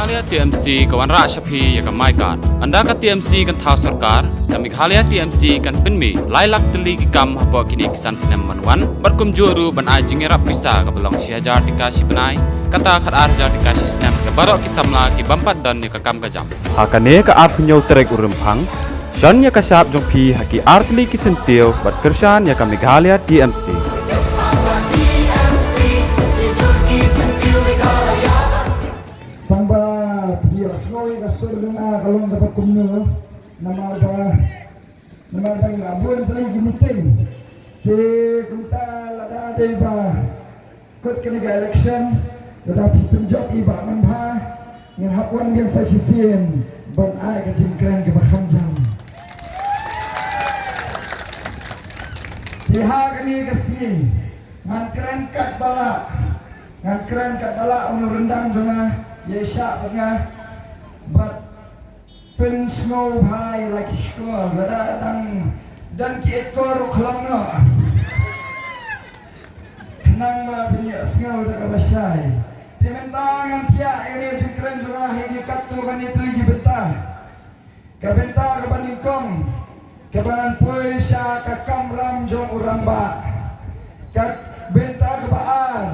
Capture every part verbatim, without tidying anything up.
Meghalaya T M C ka wanrah sha phi ïa ka MyGhar. Ynda ka T M C kan thaw sorkar, ka Meghalaya T M C kan pynmih lai lak tylli ki kam hapoh kine ki san snem ban wan, bad kumjuh ruh ban ai jingïarap pisa kaba long shi hajar tyngka shi bnai, kata khatar hajar tyngka shi snem, ïa baroh ki samla ki bym pat don ïa ka kam ka jam. Ha kane ka arphew hynñiew tarik u Rymphang, shon ïa ka shap jong phi ha ki artylli ki syntiew bad kyrshan ïa ka Meghalaya T M C. Tang ba phi ïohsngew ïa ka sur jong nga ka long kaba kumno, namar ba, namar ba ngi la bun tylli ki meeting. Te kumta lada dei ba kut kane ka election, lada phi pynjop ïa i Bah Manbha, ngin hap wan biang sa shisien ban ai ka jingkren kaba kham jam. Te ha kane ka sngi ngan kren katba lah, ngan kren katba lah, une u ryndang jong nga, ïa shah bad nga, bad pynsngewbha ïa la ki shkor, lada dang don ki eight kor ruh khlong noh. Khnang ba phin ïohsngew da kaba shai. Te mynta ngan pdiang ïa kane ka jingkren jong nga ha kine katto katne tylli ki bynta. Ka bynta kaba nyngkong, kaba ngan poi sha ka kamram jong u rangbah. Ka bynta kaba ar,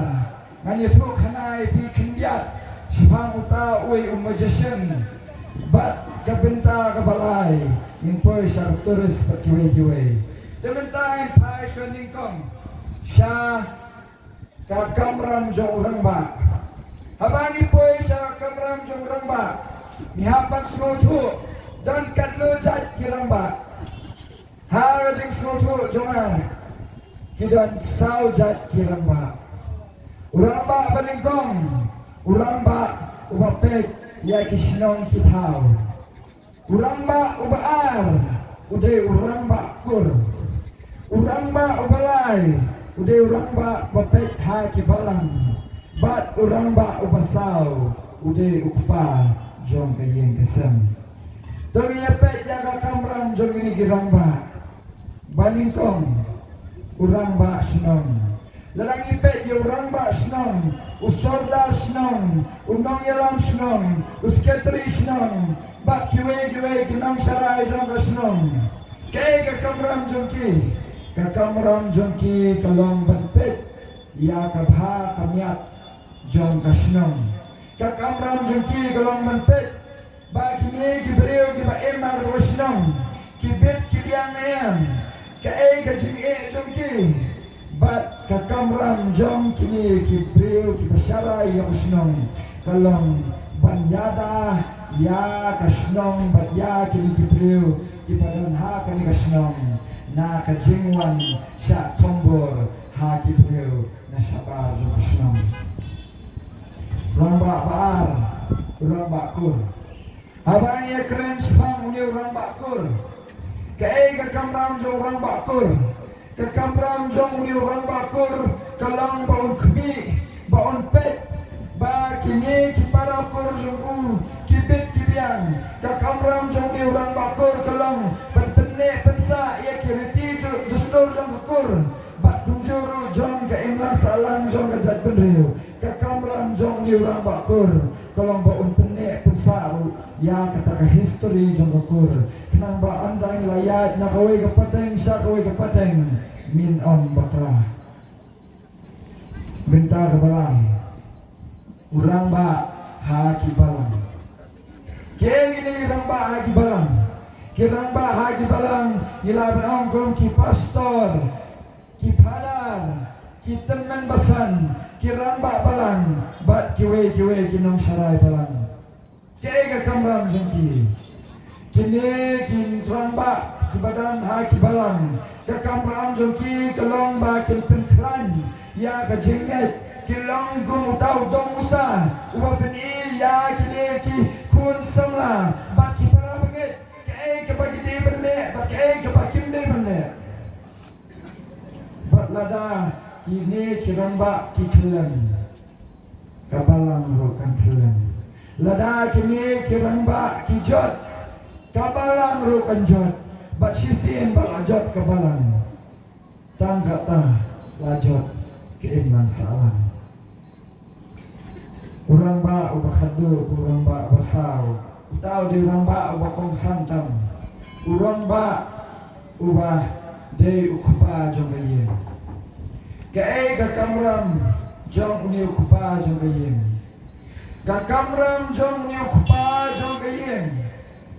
ngan ïathuh khana ïa phi khyndiat shaphang uta uwei u magician. Bad ka bynta kaba lai, ngin poi sha u tourist bad kiwei kiwei. Te mynta ngin phai sha nyngkong, sha ka kamram jong u rangbah. Haba ngi poi sha ka kamram jong u rangbah, ngi hap ban sngewthuh, don katno jait ki rangbah. Ha ka jingsngewthuh jong nga, ki don saw jait ki rangbah. U rangbah ba nyngkong, u rangbah uba peit ïa ki shnong ki thaw. U rangbah uba ar, u dei u rangbah kur. U rangbah uba lai, u dei u rangbah ba peit ha ki balang. Bad u rangbah uba saw, u dei u kpa jong ka ïing ka sem. To ngin ïa peit ïa ka kamram jong kine ki rangbah. Ba nyngkong, u rangbah shnong. Lada ngi peit ïa u rangbah shnong, u sordar shnong, u nongïalam shnong, u sekretari shnong, bad kiwei kiwei ki nongsharai jong ka shnong. Kaei ka kamram jong ki? Ka kamram jong ki ka long ban peit ïa ka bha ka miat jong ka shnong. Ka kamram jong ki ka long ban peit ba kine ki briew kiba im ha ka shnong, ki bit ki biang ne em, kaei ka jingeh jong ki. Bad ka kamram jong kine ki briew kiba sharai ïa ka shnong ka long ban ïada ïa ka shnong bad ïa kine ki briew kiba don ha kane ka shnong na ka jingwan shah thombor ha ki briew na shabar jong ka shnong. Rangbah ba ar, rangbah kur. Haba ngi ïa kren shaphang une u rangbah kur, kaei ka kamram jong u rangbah kur? Ka kamram jong une u rangbah kur ka long ba un khmih, ba un peit ba kine ki para kur jong u ki bit ki biang. Ka kamram jong une u rangbah kur ka long ban pynneh pynsah ïa ki riti dustur jong ka kur bad kumjuh ruh jong ka imlang sahlang jong ka jaitbynriew. Ka kamram jong une u rangbah kur ka long ba un pynneh pynsah ruh ïa kata ka history jong ka kur, khnang ba ynda ngi la ïaid na kawei ka pateng sha kawei ka pateng ngin ong bakla. Bynta kaba lai, u rangbah ha ki balang. Kiei kine ki rangbah ha ki balang? Ki rangbah ha ki balang ngi lah ban ong kum ki pastor, ki phadar, ki tymmen basan, ki rangbah balang bad kiwei kiwei ki nongsharai balang. Kaei ka kamram jong ki? Kine ki rangbah kiba don ha ki balang, ka kamram jong ki ka long ba kin pynkhlaiñ ïa ka jingngeit. Ki long kum uta u dong usa uba pyni ïa kine ki khun samla bad ki para bangeit kaei kaba ki dei ban leh bad kaei kaba kim dei ban leh. Bad lada kine ki rangbah ki khyllem, ka balang ruh kan khyllem. Lada kine ki rangbah ki jot, ka balang ruh kan jot. Bad shisien ba la jot ka balang, tang kata la jot ka imlang sahlang. U rangbah uba khadduh, u rangbah uba saw, uta u dei u rangbah uba kongsan tam. U rangbah uba dei u kpa jong ka ïing. Kaei ka kamram jong une u kpa jong ka ïing? Ka kamram jong une u kpa jong ka ïing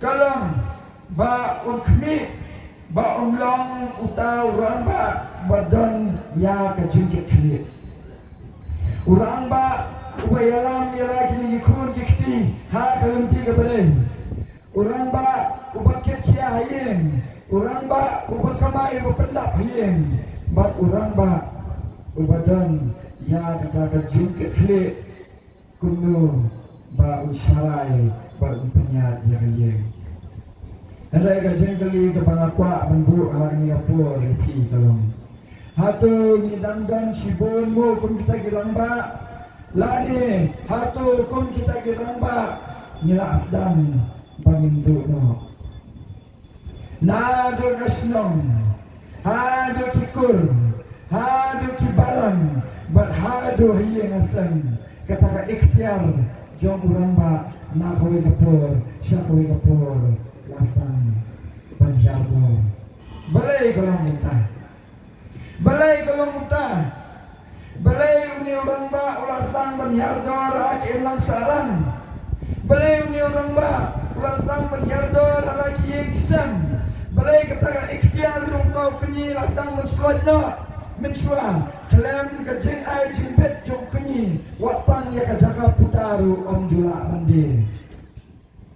ka long ba un khmih, ba un long uta u rangbah ba don ïa ka jingkitkhlieh. U rangbah uba ïalam ïa la kine ki khun ki kti ha ka lynti kaba dei. U rangbah uba kit khia ha ïing. U rangbah uba kamai uba pyndap ha ïing. Bad u rangbah uba don ïa kata ka jingkitkhlieh kumno ba un sharai bad un pynïaid ïa ka ïing. Hynrei ka jingkylli kaba nga kwah ban buh ha kane ka por ïa phi ka long, hato ngi dang don shibun mo kum kita ki rangbah? Lane hato kum kita ki rangbah ngi la sdang ba ngin duh noh? Naduh na shnong, haduh ki kur, haduh ki balang, bad haduh ha ïing ha sem, kata ka iktiar jong u rangbah na kawei ka por sha kawei ka por la sdang ban hiar dor. Balei ka long kumta? Balei ka long kumta? Balei une u rangbah u la sdang ban hiar dor ha ki imlang sahlang? Balei une u rangbah u la sdang ban hiar dor ha ki ïing ki sem? Balei kata ka iktiar jong uta u kñi la sdang ban slot noh mynshuwa? Khlem ka jingai jingbit jong u kñi, wat tang ïa ka jaka puta ruh ym ju lah ban die.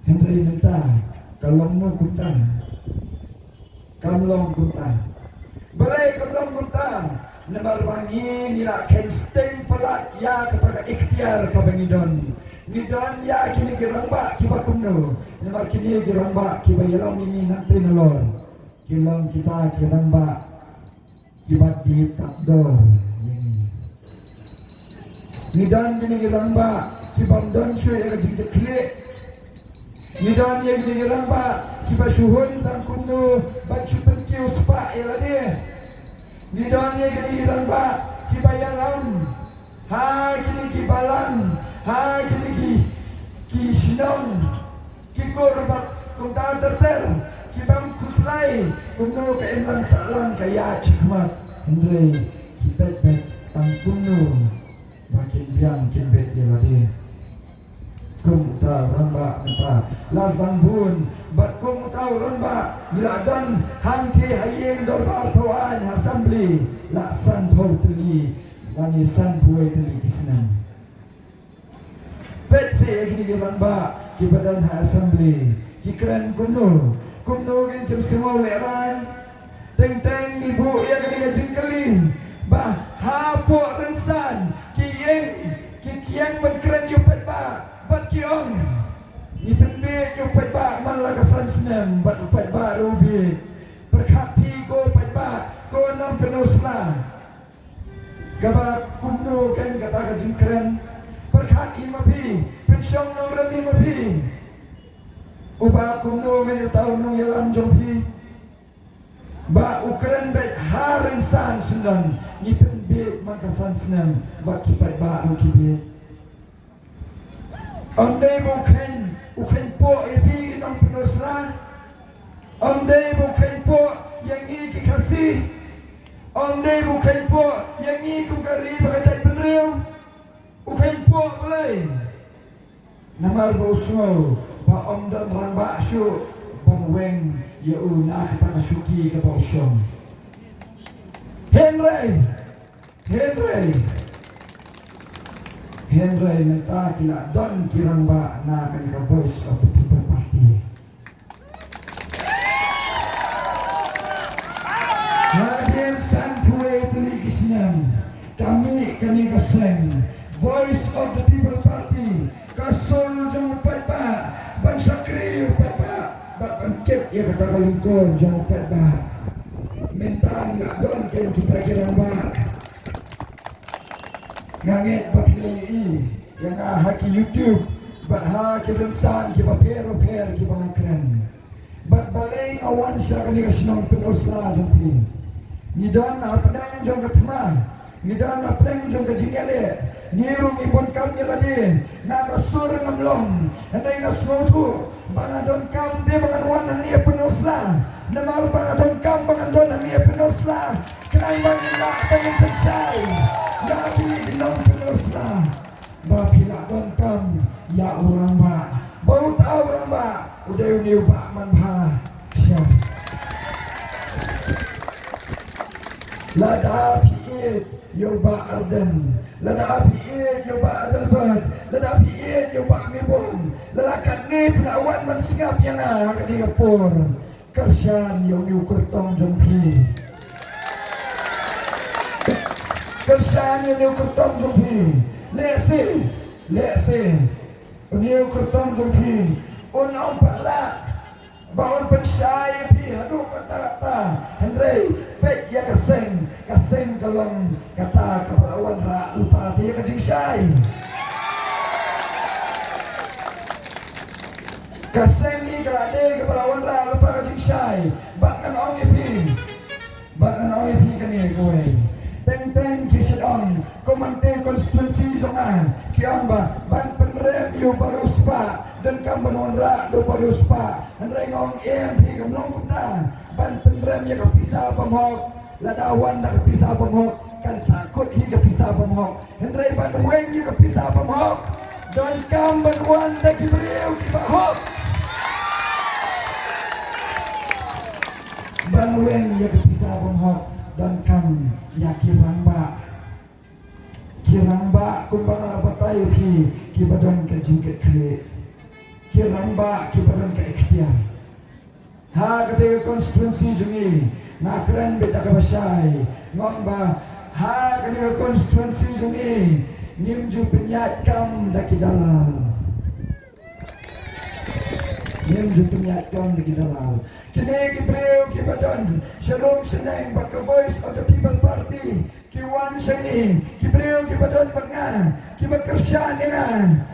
Hynrei mynta ka long mo kumta? Kam long kumta. Balei kam long kumta? Namar ba ngi, ngi la kheiñ sting palat ïa kata ka iktiar kaba ngi don. Ngi don ïa kine ki rangbah kiba kumno? Namar kine ki rangbah kiba ïalam ïa ngi nangtei nalor ki long kita ki rangbah kiba die tap dor ïa ngi. Ngi don kine ki rangbah kibym don shuh ïa ka jingkitkhlieh. Ngi don ïa kine ki rangbah kiba shu hun tang kumno ban shu pynkiew spah ïa lade. Ngi don ïa kine ki rangbah kiba ïalam ha kine ki balang, ha kine ki, ki shnong, ki kur bad kumta ter ter, kibym khuslai kumno ka imlang sahlang ka ïaid shakhmat. Hynrei ki peit beit tang kumno ba kin biang kin beit ïa lade. Kum uta u rangbah mynta la sdang bun, bad kum uta u rangbah ngi la don hangtei ha ïing dorbar thawaiñ, ha assembly, la sanphew tylli lane sanphew wei tylli ki snem. Peit seh ïa kine ki rangbah kiba don ha assembly, ki kren kumno? Kumno ngin kim sngew lehraiñ? Teng teng ngi buh ïa kane ka jingkylli ba hapoh rynsan ki ïeng, ki ïeng ban kren ïa u paidbah bad ki ong, ngi pynbieit ïa u paidbah man la ka san snem bad u paidbah ruh u bieit. Pyrkhat phi ko paidbah, ko nongpyndonkam sla. Kaba kumno kein kata ka jingkren? Pyrkhat hi ma phi, pynshong nongrim hi ma phi. Uba kumno kein uta u nongïalam jong phi? Ba u kren beit ha rynsan syndon, ngi pynbieit man ka san snem, ba ki paidbah ruh ki bieit. Ym dei ba u kheiñ, u kheiñ poh ïa phi ki nongpyndonkam sla. Ym dei ba u kheiñ poh ïa ngi ki Khasi. Ym dei ba u kheiñ poh ïa ngi kum ka ri bad ka jaitbynriew. U kheiñ poh balei? Namar ba u sngew ba ym don rangbah shuh ban weng ïa u na kata ka shuki kaba u shong. Hynrei, hynrei, hynrei mynta ki la don ki rangbah na kane ka Voice of the People Party. Hadien sanphew wei tylli ki snem, ka mih kane ka seng Voice of the People Party, ka sur jong u paidbah, ban shakri ïa u paidbah bad ban kit ïa kata ka lyngkor jong u paidbah. Mynta ngi la don kein kita ki rangbah. Nga ngeit ba phi la ïohi ïa nga ha ki YouTube bad ha ki rynsan kiba pher ba pher kiba nga kren. Bad balei nga wan sha kane ka shnong Pynursla jong phi? Ngi don hapdeng jong ka thma, Ngi don na pdeng jong ka jingïaleh. Ngi ruh ngi bun kam ïa lade. Nga ka sur ngam long. Hynrei nga sngewthuh ba nga donkam te ba ngan wan hangne Pynursla. Namar ba nga donkam ba ngan don hangne Pynursla. Khnang ba ngin lah ban pynshai ïa ki nongpynursla ba phi la donkam ïa u rangbah. Ba uta u rangbah u dei une u bah manbha. Sha lada phi ïeit ïa u Bah Ardent, lada phi ïeit ïa u Bah Adelbert, lada phi ïeit ïa u Bah Mebun, lada katne phi la wan ban sngap ïa nga ha kane ka por, kyrshan ïa une u kyrtong jong phi. Kyrshan ïa une u kyrtong jong phi. Lehse, lehse une u kyrtong jong phi un ym pat lah ba un pynshai ïa phi haduh katta katta. Hynrei peit ïa ka seng, ka seng ka long kata kaba la wanrah lypa te ïa ka jingshai. Ka seng hi ka la dei kaba la wanrah lypa ka jingshai. Bad ngan ong ïa phi, bad ngan ong ïa phi kane kawei. Teng teng ki shu ong, kum mynta constituency jong nga, ki ong ba ban pynrem ïa u bariewspah, donkam ban wanrah da u bariewspah. Hynrei nga ong em, phi, kam long kumta. Ban pynrem ïa ka pisa bymhok, lada wan da ka pisa bymhok, kan sah kut hi ka pisa bymhok. Hynrei ban weng ïa ka pisa bymhok, donkam ban wan da ki briew kiba hok. Ban weng ïa ka pisa bymhok, donkam ïa ki rangbah. Ki rangbah kumba nga la batai ïa phi, kiba don ka jingkitkhlieh. Ki rangbah kiba don ka iktiar. Ha kata ka constituency jong ngi, nga kren beit da kaba shai, nga ong ba ha kata ka constituency jong ngi, ngim ju pynïaid kam da ki dalal. Ngim ju pynïaid kam da ki dalal. Kine ki briew kiba don sha rum sha neng bad ka Voice of the People Party, ki wan sha ngi, ki briew kiba don bad nga, kiba kyrshan ïa nga,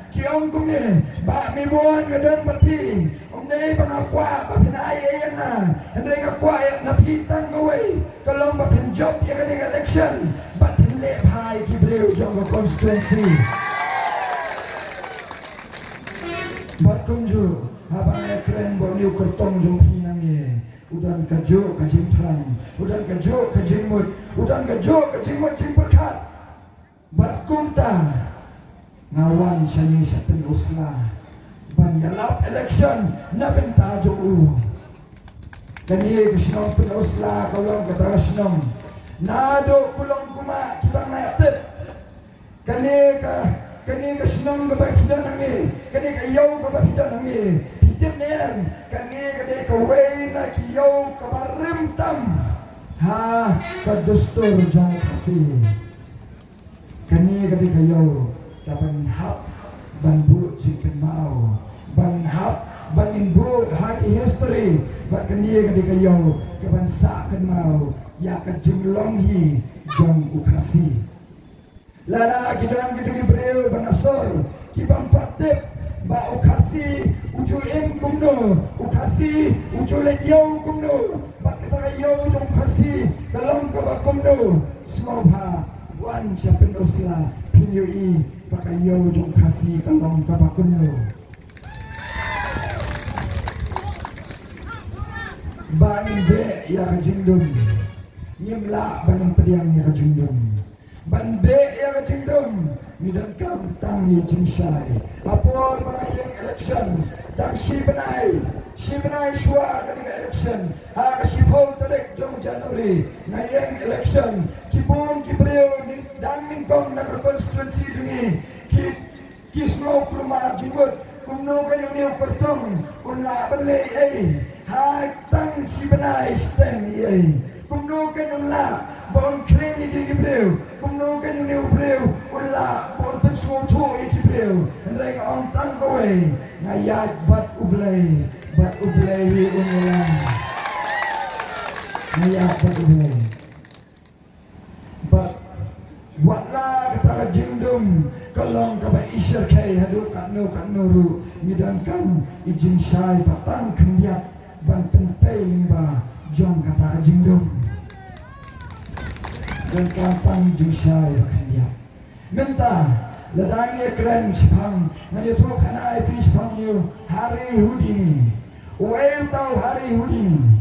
ki ong kumne, Bah Mebun, nga don bad phi. Ym dei ba nga kwah ba phin ai ei ïa nga, hynrei nga kwah ïa na phi tang kawei, ka long ba phin jop ïa kane ka election bad phin leh bha ïa ki briew jong ka constituency. Bad kumjuh, haba nga kren ba une u kyrtong jong phi nangne, u don kajuh ka jingthrang, u don kajuh ka jingmut, u don kajuh ka jingmut jingpyrkhat. Bad kumta nga wan shane sha Pynursla ban ïalap election na bynta jong u. Kane ka shnong Pynursla ka long kata ka shnong naduh kulong kumah kiba nga tip. Kane ka, kane ka shnong kaba phi don hangne, kane ka ïew kaba phi don hangne, phi tip ne em, kane ka dei kawei na ki ïew kaba rim tam ha ka dustur jong Khasi. Kane ka dei ka ïew kaba ngin hap ban buh jingkynmaw, ban hap ban ngin buh ha ki history, bad kane ka dei ka ïew kaban sah kynmaw ïa ka jinglong hi jong u Khasi. Lada ki don kito ki briew ba na sor ki bym pat tip ba u Khasi u ju im kumno, u Khasi u ju leit ïew kumno, ba kata ka ïew jong u Khasi ka long kaba kumno, sngewbha wan sha Pynursla phin ïohi ba ka ïew jong u Khasi ka long kaba kumno. Ba ngin beh ïa ka jingdum, ngim lah ban pdiang ïa ka jingdum. Ban beh ïa ka jingdum, ngi donkam tang ïa jingshai. Ha por ba nga ïeng election, tang shi bnai, shi bnai shuwa kane ka election, ha ka shiphew tarik jong January, nga ïeng election. Ki bun ki briew dang nyngkong na ka constituency jong ngi ki Ki sngew kulmar jingmut, kumno kan une u kyrtong un lah ban leh ei ei ha tang shi bnai shiteng ei ei. Kumno kan un lah ba un khring ïa ki briew, kumno kan une u briew un lah ba un pynsngewthuh ïa ki briew. Hynrei nga ong tang kawei, nga ïaid bad U Blei, bad U Blei hi un ïalam. Nga ïaid bad U Blei. Bad wat la kata ka jingdum ka long kaba i shyrkhei haduh katno katno ruh, ngi donkam i jingshai ba tang khyndiat ban pynpei lyngba jong kata ka jingdum. Kan ka tang jingshai ba khyndiat. Mynta, lada ngi kren shaphang, ngan ïathuh khana ïa phi shaphang u Harry Houdini. Uei uta u Harry Houdini?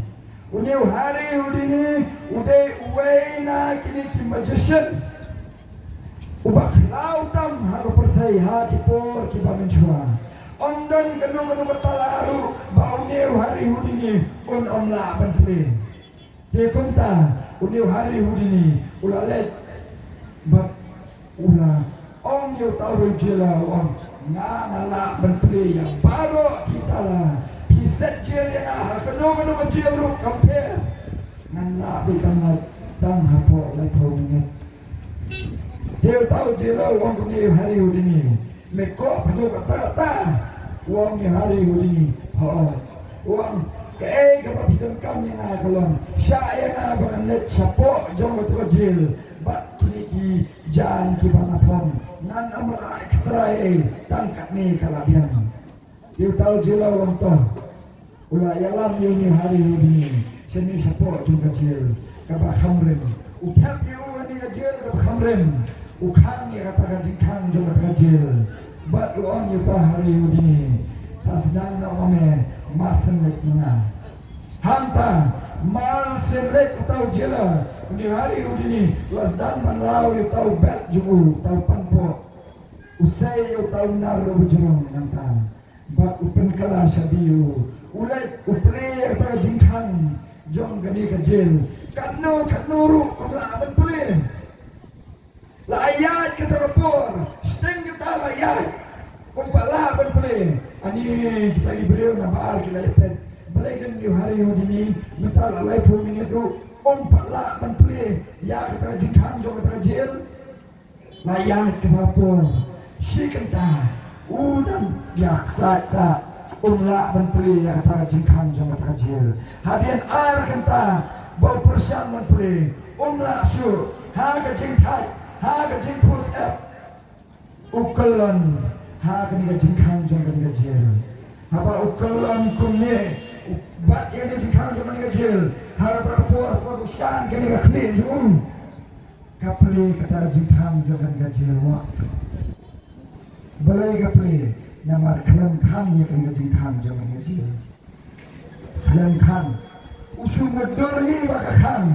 Une u Harry Houdini u dei uwei na kine ki magician uba khlaw tam ha ka pyrthei ha ki por kiba mynshuwa. Ym don kano kano ka tala ruh ba une u Harry Houdini un ym lah ban plie. Te kumta, une u Harry Houdini u la leit bad u la ong ïa uta u jailer, u ong, nga nga lah ban plie ïa baroh ki tala. Phi set jail ïa nga ha kano kano ka jail ruh kam pher. Ngan lah beit ban lait tang hapoh laiphew minit. Te uta u jailer u ong kumne ïa u Harry Houdini, me kwah pyndonkam kata kata? U ong ïa u Harry Houdini, hooid. U ong, kaei kaba phi donkam ïa nga ka long, shah ïa nga ba ngan leit shapoh jong kata ka jail bad kine ki jaiñ kiba nga phong. Ngan ym lah kynthei ei, tang katne ka la biang. Te uta u jailer u ong to. U la ïalam ïa une u Harry Houdini shane shapoh jong ka jail kaba kham rim. U thep ïa u ha kane ka jail kaba kham rim. U khang ïa kata ka jingkhang jong kata ka jail. Bad u ong ïa uta u Harry Houdini, sa sdang noh ma me, mar shen leit ma nga. Hangta, mar shen leit uta u jailer, une u Harry Houdini u la sdang ban law ïa uta u belt jong u, uta u panpoh. U sei ïa uta u nar uba jrong nangta. Bad u pynkylla shabi ïa u. U leit u plie ïa kata ka jingkhang jong kane ka jail. Katno katno ruh um lah ban plie. La ïaid kata ka por, shiteng kata la ïaid. Um pat lah ban plie. Ani kita ki briew nabar ki la ïapeit. Balei kan ïa u Harry Houdini mynta la laiphew minit ruh um pat lah ban plie ïa kata ka jingkhang jong kata ka jail. La ïaid kata ka por, shi kynta u dang ïaid sat sat, um lah ban plie ïa kata ka jingkhang jong kata ka jail. Hadien ar kynta ba u pyrshang ban plie, um lah shuh, ha ka jingthait, ha ka jingpus ep, u kyllon ha kane ka jingkhang jong kane ka jail. Haba u kyllon kumne, u bat ïa kane ka jingkhang jong kane ka jail, ha kata ka por, por u shan kane ka khlieh jong u. Ka plie kata ka jingkhang jong kane ka jail, wah. Balei ka plie? Namar khlem khang ïa kane ka jingkhang jong kane ka jail. Khlem khang. U shu mutdur hi ba ka khang.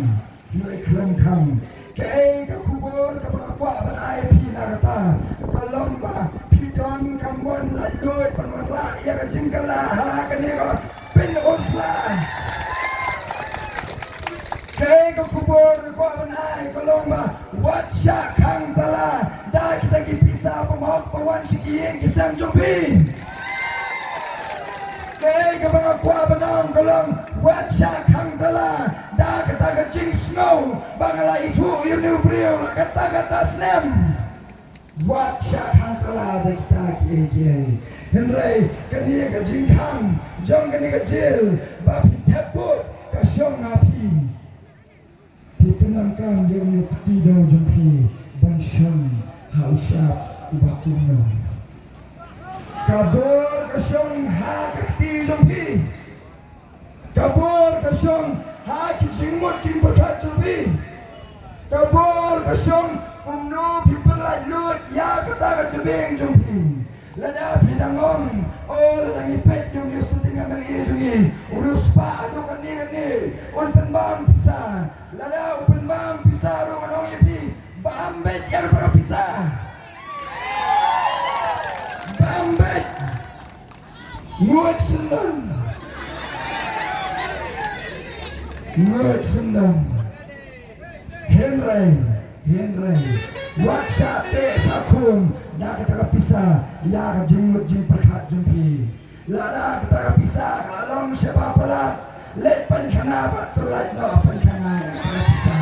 Hynrei khlem khang. Kaei ka khubor kaba nga kwah ban ai phi na kata ka long ba phi don ka mon laitluid ban wanrah ïa ka jingkylla ha kane ka pynursa. Kaei ka khubor nga kwah ban ai ka long ba wat shah khang tala da kita ki pisa ba mok ba wan sha ki ïing ki sem jong phi. Kaei kaba nga kwah ban ong ka long wat shah khang tala da kata ka jingsngew ba nga la ithuh ïa une u briew la katta katta snem. Wat shah khang tala da kita kiei kiei. Hynrei kane ka jingkhang jong kane ka jail ba phi thep bud ka shong ha phi. Phi pyndonkam ïa une u kti dew jong phi ban shong ha u shap uba kumno. Ka bor ka shong ha ka kti jong phi. Ka bor ka shong ha ki jingmut jingpyrkhat jong phi. Ka bor ka shong kumno phi pynlait lut ïa kata ka jabieng jong phi. Lada phi dang ong, oh, lada ngi peit ïa une u sitting M L A jong ngi, u riewspah haduh katne katne, un pynbam pisa. Lada u pynbam pisa ruh ngan ong ïa phi, bam beit ïa kata ka pisa. Bam beit. Ngut sendang. Ngut sendang. Hynrei, hynrei wat shah teh shah khum da kata ka pisa ïa ka jingmut jingpyrkhat jong phi. Lada kata ka pisa ka la long shaba palat, leit pynkhana bad pyllait noh pynkhana ïa kata ka pisa.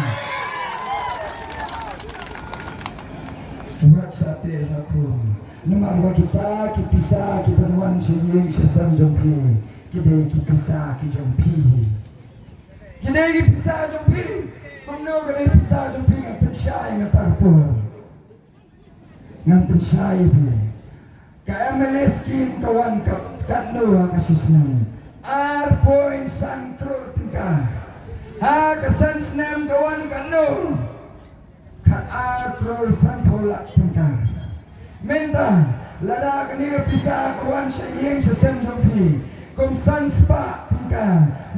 Wat shah teh shah khum. Namar ba kita ki pisa kiba wan sha ïing sha sem jong phi, ki dei ki pisa ki jong phi. Ki dei ki pisa jong phi. Kumno ka dei pisa jong phi? Ngan pynshai, ngan tang por. Ngan pynshai ïa phi. Ka M L A scheme ka wan ka, katno ha ka shi snem? Ar point san klur tyngka. Ha ka san snem ka wan katno? Ar klur sanphew lak tyngka. Mynta, lada kane ka pisa ka wan sha ïing sha sem jong phi kum san spah tyngka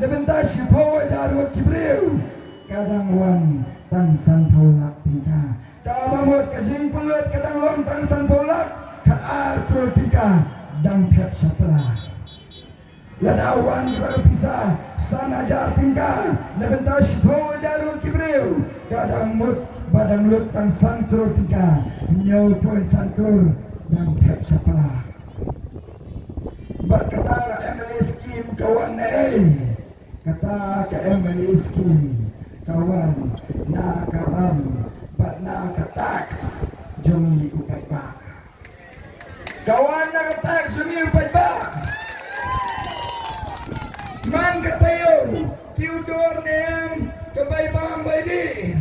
na bynta shiphew hajar ngut ki briew, ka dang wan tang sanphew lak tyngka. Kaba mut ka jingpynlut ka dang long tang sanphew lak, khat ar klur tyngka dang thep sha pla. Lada wan kata ka pisa san hajar tyngka na bynta shiphew hajar ngut ki briew, ka dang mut ba dang lut tang san klur tyngka, hynñiew point san klur dang thep sha pla. Bad kata ka M L A scheme ka wan na ei? Kata ka M L A scheme ka wan na ka ram bad na ka tax jong ngi u paidbah. Ka wan na ka tax jong ngi u paidbah. Man ka taïew ki u dor ne em ka bai bam bai dih?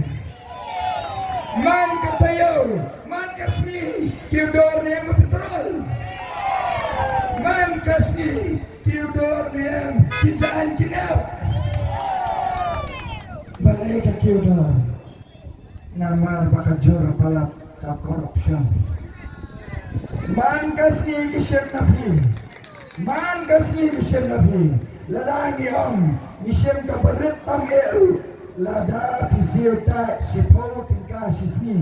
Man ka taïew, man ka sngi ki u dor ne em ka petrol? Man ka sngi ki u dor ne em ki jaiñ ki nep? Balei ka ki u dor? Namar ba ka jur palat ka corruption. Man ka sngi ki shim na phi. Man ka sngi ki shim na phi. Lada ngi ong ngi shim ka barit tam eh ruh, lada phi siew tax shiphew tyngka shi sngi,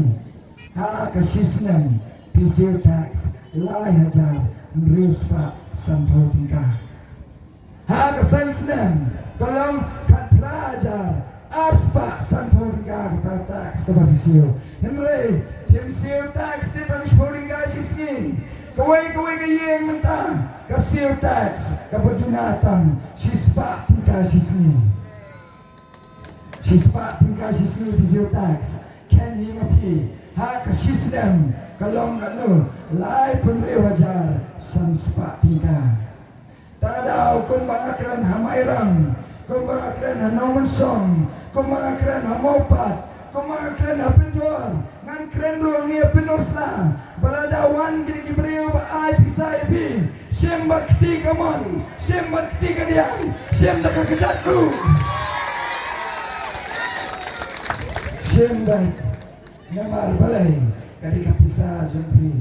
ha ka shi snem phi siew tax lai hajar hynriew spah sanphew tyngka. Ha ka san snem ka long khatphra hajar ar spah sanphew tyngka kata ka tax kaba phi siew. Hynrei phim siew tax te tang shiphew tyngka shi sngi. Kawei kawei ka ïing mynta ka siew tax kaba duna tang shispah tyngka shi sngi. Shispah tyngka shi sngi phi siew tax. Khein hi ma phi, ha ka shi snem ka long katno? Laiphew hynriew hajar san spah tyngka. Tang daw kumba nga kren ha Mairang, kumba nga kren ha Nongmynsong, kumba nga kren ha Mawpat, kumba nga kren ha Pynthor, ngan kren ruh hangne ha Pynursla. Ba lada wan kine ki briew ba ai pisa ïa phi, shim bad kti kamon, shim bad kti kadiang, shim da ka kjat ruh. Shim bad, namar balei? Ka dei ka pisa jong phi.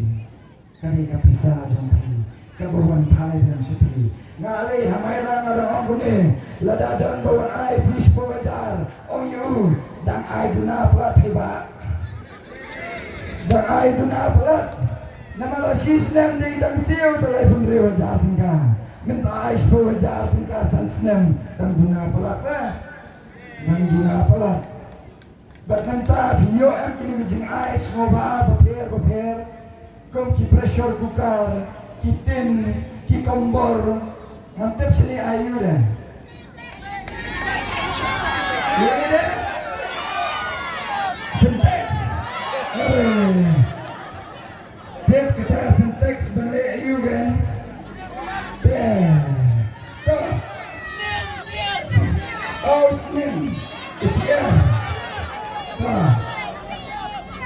Ka dei ka pisa jong phi kaba wan phai biang sha phi. Nga lei ha Mairang nga dang ong kumne, lada don ba wan ai phi shiphew hajar, ong ïa u, dang ai duna palat hi bah. Dang ai duna palat. Namar la shi snem dei dang siew te laiphew hynriew hajar tyngka. Mynta ai shiphew hajar tyngka san snem, dang duna palat lah. Dang duna palat. Bad mynta phi ïoh em kine ki jingai sngewbha bapher bapher, kum ki pressure cooker, ki tin, ki kombor. Ngan tip shane ai ïa u de. Ïa u de? Sintex. Hooray. Tip kata ka Sintex ban leh aïu kan? Te. To. Aw snem. Isiar. Ha.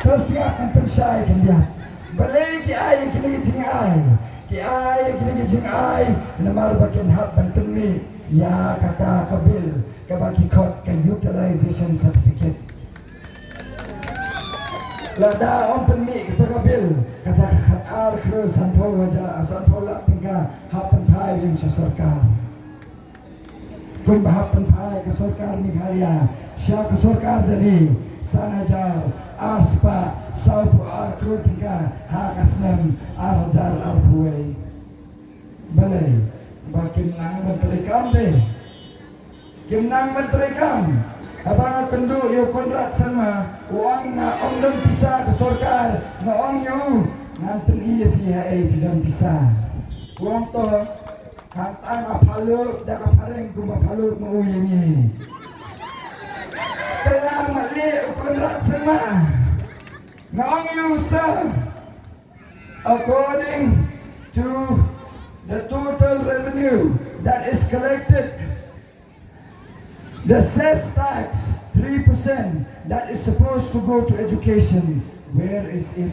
To siap kan pynshai kan biang. Balei ki ai kine ki jingai? Ki ai kine ki jingai namar ba kin hap ban pynmih ïa kata ka bill kaba ki khot ka utilization certificate. Lada ym pynmih kata ka bill, kata ka khat ar klur sanphew hajar, sanphew lak tyngka hap pynphai biang sha sorkar. Kumba hap pynphai ka sorkar Meghalaya sha ka sorkar Delhi, san hajar ar spah sawphew ar klur tyngka ha ka snem ar hajar arphew wei. Balei? Ba kim nang ban trei kam de. Kim nang ban trei kam. Haba nga kynduh ïa u Conrad Sangma, u ong nga ym don pisa ka sorkar, nga ong ïa u, ngan pyni ïa phi haei phi don pisa. U ong to, hangta nga phaluh da ka phareng kumba phaluh ma u ïa ngi. Te nga ma leh u Conrad Sangma. Nga ong ïa u, sir, according to the total revenue that is collected, the cess tax, three percent, that is supposed to go to education, where is it?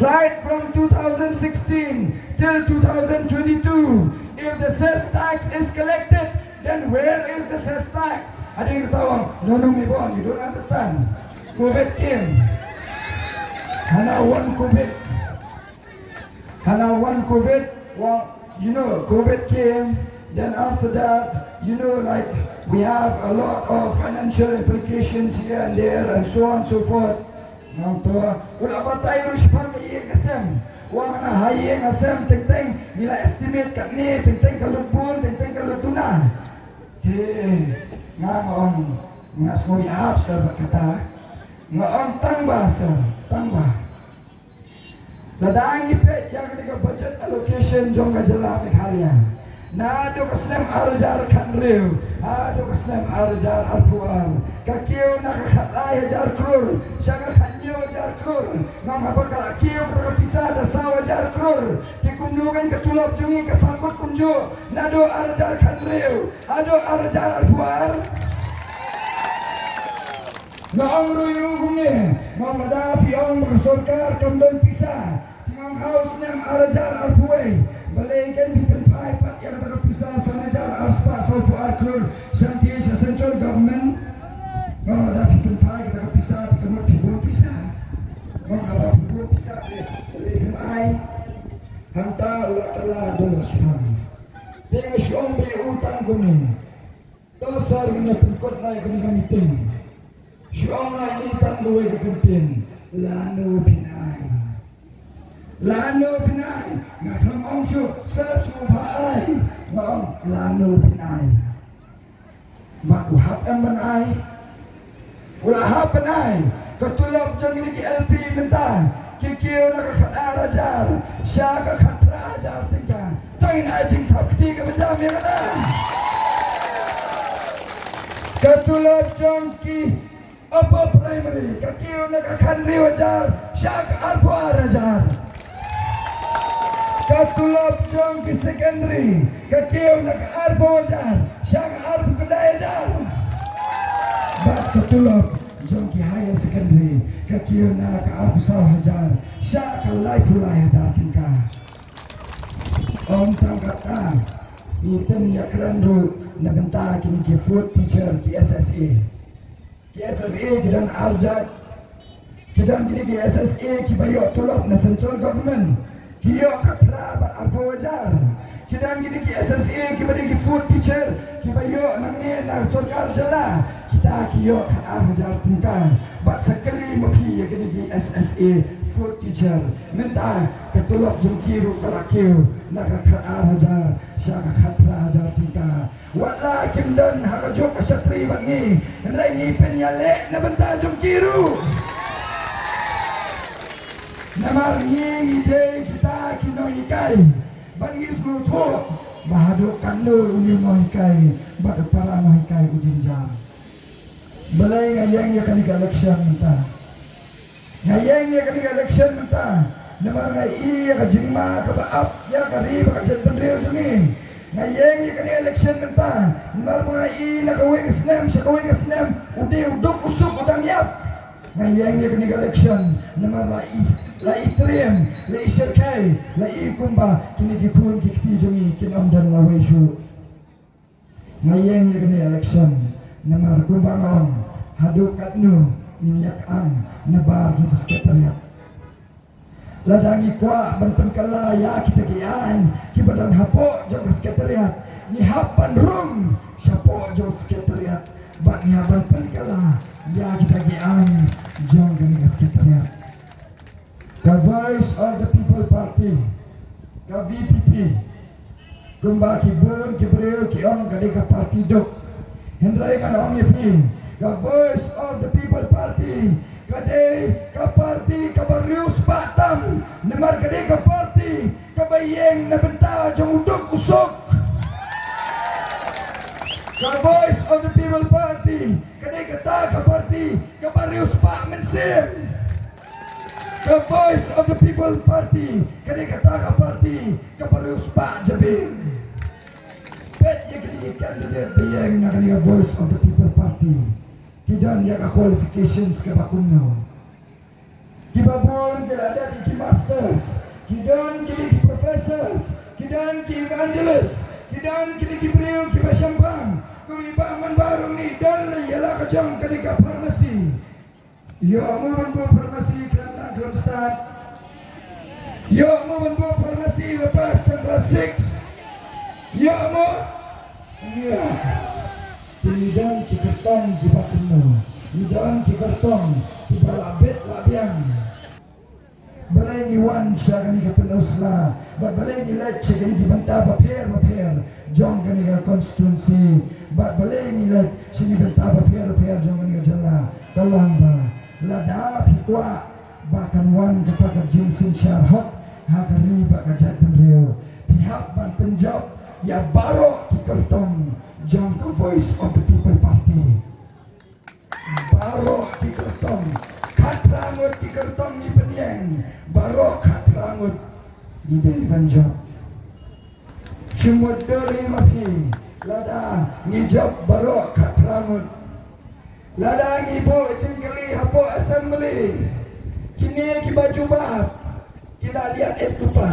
Right from two thousand sixteen till two thousand twenty-two, if the cess tax is collected, then where is the cess tax? Hadien kata u ong, no, no, Mebong, you don't understand. Covid came. Hana wan Covid. Hana wan Covid. Well, you know, Covid came. Then after that, you know, like, we have a lot of financial implications here and there and so on and so forth. Nangta u la batai ruh shaphang ka ïing ka sem. Wan ha ïing ha sem teng teng ngi la estimate katne, teng teng ka lut bun, teng teng ka lut duna. Te nga ong nga sngew ïahap sir bad kata. Nga ong tang ba sir, tang ba. Lada ngi peit ïa kane ka budget allocation jong ka jylla Meghalaya, naduh ka snem ar hajar khathynriew haduh ka snem ar hajar arphew ar, ka kiew na ka khatlai hajar klur sha ka khathynñiew hajar klur. Ngam haba ka la kiew ka pisa da saw hajar klur. Te kumno kan ka tulop jong ngi ka sangkut kumjuh naduh ar hajar khathynriew haduh ar hajar arphew ar? Nga ong ruh ïa u kumne, nga ong lada phi ong ba ka sorkar kam don pisa, te ngam hap snem ar hajar arphew wei, balei kan phi pynphai pat ïa kata ka pisa san hajar ar spah sawphew ar klur shanti sha central government? Nga ong lada phi pynphai kata ka pisa te ka mut phi bun pisa. Nga ong haba phi bun pisa te balei phi ai? Hangta u la kylla da u la shiphang. Te nga shu ong ba ïa u tang kumne. To sir, ngin ïa pynkut na ïa kane ka meeting. Shu ong lai ïa tang kawei ka kyntien. Lano phin ai? Lano phin ai? Nga khlem ong shuh sir sngewbha ai. Nga ong lano phin ai? Bad u hap em ban ai? U la hap ban ai. Ka tulop jong ngi ki L P mynta ki kiew na ka khatar hajar sha ka khatphra hajar tyngka. Tang ïa jingthap kti kaba jam ïa kata. Ka tulop jong ki upper primary ka kiew na ka khathynriew hajar sha ka arphew ar hajar. Ka tulop jong ki secondary ka kiew na ka arphew hajar sha ka arphew khyndai hajar. Bad ka tulop jong ki higher secondary ka kiew na ka arphew saw hajar sha ka laiphew lai hajar tyngka. Ym tang kata, ngi pynïakren ruh na bynta kine ki food teacher, ki S S A. Ki S S A ki don arjat. Ki don kine ki S S A kiba ïoh tulop na central government, ki ïoh khatphra bad arphew hajar. Ki don kine ki S S A kiba dei ki food teacher kiba ïoh nangne na sorkar jylla, kita ki ïoh khatar hajar tyngka. Bad sa kylli ma phi ïa kine ki S S A food teacher, mynta ka tulop jong ki ruh ka la kiew na ka khatar hajar sha ka khatphra hajar tyngka. Wat la kim don ha kajuh ka shatri bad ngi, hynrei ngi pynïaleh na bynta jong ki ruh. Namar ngi ngi dei kita ki nonghikai bad ngi sngewthuh ba haduh katno une u nonghikai bad u para nonghikai u jynjar. Balei nga ïeng ïa kane ka election mynta? Nga ïeng ïa kane ka election mynta namar nga i ïa ka jingma kaba ap ïa ka ri bad ka jaitbynriew jong ngi. Nga ïeng ïa kane ka election mynta namar ba nga i na kawei ka snem sha kawei ka snem u dei u duk u suk u dang ïap. Nga ïeng ïa kane ka election namar la i, la i triem, la i shyrkhei, la i kumba kine ki khun ki kti jong ngi kin ym don lawei shuh. Nga ïeng ïa kane election namar kumba nga ong, haduh katno ngin ïa kyang na bar jong ka secretariat? Lada ngi kwah ban pynkylla ïa kita ki aiñ kiba don hapoh jong ka secretariat, ngi hap ban rung shapoh jong ka secretariat bad ngi hap ban pynkylla ïa kita ki aiñ jong kane ka secretariat. Ka Voice of the People Party, ka V P P, kumba ki bun ki briew ki ong ka dei ka party duk. Hynrei ngan ong ïa phi, ka Voice of the People Party ka dei ka party kaba riewspah tam, namar ka dei ka party kaba ïeng na bynta jong u duk u suk. Ka Voice of the People Party ka dei kata ka party kaba riewspah mynsiem. Ka Voice of the People Party ka dei kata ka party kaba riewspah jabieng. Peit ïa kine ki candidate ba ïeng na kane ka Voice of the People Party, ki don ïa ka qualifications kaba kumno? Kiba bun ki la dep ïa ki masters, ki don kine ki professors, ki don ki evangelist, ki don kine ki briew kiba shemphang. Kawei ba man baroh ngi don ïa la ka jong kane ka pharmacy. Ïoh mo ban buh pharmacy khlem nang khlem stad? Ïoh mo ban buh pharmacy lypa tang class six? Ïoh mo? Ïa. Te ngi don ki kyrtong kiba kumno? Ngi don ki kyrtong kiba la bit la biang. Balei ngi wan sha kane ka Pynursla? Bad balei ngi leit sha kine ki bynta bapher bapher jong kane ka constituency? Bad balei ngi leit sha kine ki bynta bapher bapher jong kane ka jylla? Ka long ba lada phi kwah ba kan wan kata ka jingsynshar hok ha ka ri bad ka jaitbynriew, phi hap ban pynjop ïa baroh ki kyrtong jong ka Voice of the People Party. Baroh ki kyrtong, khatphra ngut ki kyrtong ngi pynïeng, baroh khatphra ngut ngi dei ban jop. Shu mutdur hi ma phi, lada ngi jop baroh khatphra ngut. Lada ngi buh jingkylli hapoh assembly, kine kiba jubab ki la liat eit lypa.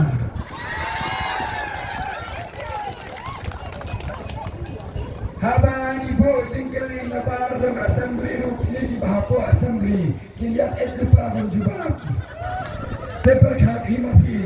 Haba ngi buh jingkylli nabar jong assembly ruh, kine kiba hapoh assembly ki liat eit lypa ban jubab. Te pyrkhat hi ma phi,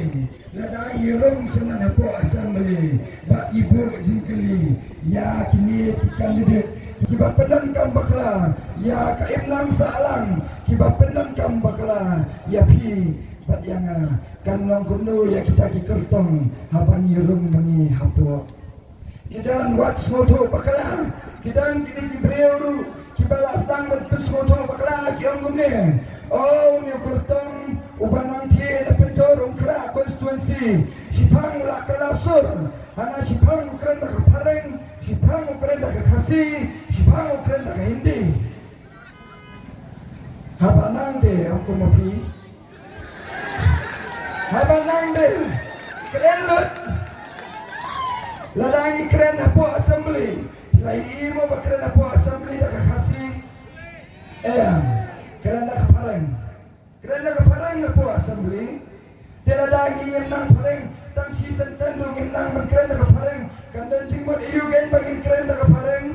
lada ngi rung shuh na hapoh assembly bad ngi buh jingkylli ïa kine ki candidate kiba pyndonkam bakla ïa ka imlang sahlang, kiba pyndonkam bakla ïa phi bad ïa nga, kan long kumno ïa kita ki kyrtong haba ngi rung ma ngi hapoh? Ki don wat sngewthuh bakla. Ki don kine ki briew ruh kiba la sdang ban pynsngewthuh bakla, ki ong kumne: O, une u kyrtong uba nang thied na Pynthorumkhrah constituency, shiphang u la kylla sur. Hana shiphang u kren da ka Phareng, shiphang u kren da ka Khasi, shiphang u kren da ka Hindi. Haba nang de, ong kumno phi? Haba nang de, kren lut. Lada ngi kren hapoh assembly, la ïohi mo ba kren hapoh assembly da ka Khasi? Em, kren da ka Phareng. Kren da ka Phareng hapoh assembly. Te lada ngi ngim nang Phareng, tang shi senten ruh ngim nang ban kren da ka Phareng, kan don jingmut aïu kein ba ngin kren da ka Phareng?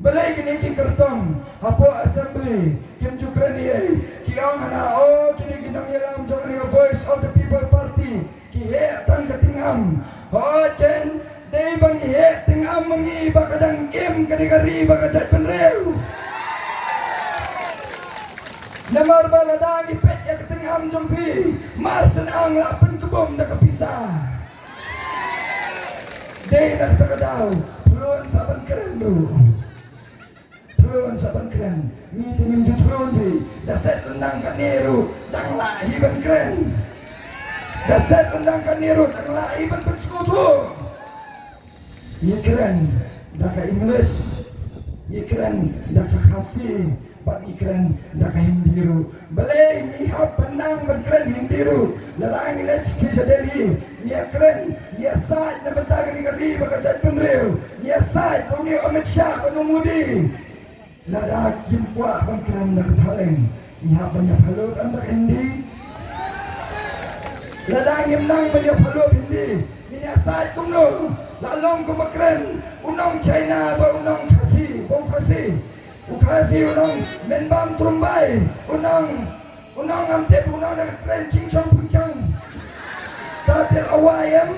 Balei kine ki kyrtong hapoh assembly kim ju kren ei ei? Ki ong hana, o, kine ki nongïalam jong kane ka Voice of the People Party ki heh tang ka tyngam. Hooid kein, dei ba ngi heh tyngam ma ngi ba ka dang im kane ka ri bad ka jaitbynriew. Namar ba lada ngi peit ïa ka tyngam jong phi, Marsynang la pynkbum da ka pisa. Dei na kata ka daw, pynlong sa ban kren ruh. Pynlong sa ban kren. Ngi te ngim ju pynlong hi. Da set lyndang kane ruh dang lah hi ban kren. Da set lyndang kane ruh dang lah hi ban pynsngewthuh. Ngi kren da ka English, ngi kren da ka Khasi, bad ngi kren da ka Hindi ruh. Balei ngi hap ban nang ban kren Hindi ruh? Lada ngi leit sha, sha Delhi, ngi ïa kren, ngi ïa said na bynta kane ka ri bad ka jaitbynriew, ngi ïa said kum une u Amit Shah bad u Modi. Lada kim kwah ban kren da ka Phareng, ngi hap ban ïa pynlut da ka Hindi. Lada ngim nang ban ïa pynlut Hindi, ngin ïa said kumno? La long kumba kren u nong China bad u nong Khasi, bad u Khasi. U Khasi u nong, men bam trumbai, u nong, u nong ngam tip, u nong da ka kren ching chong pung chong. Ta tip awai em?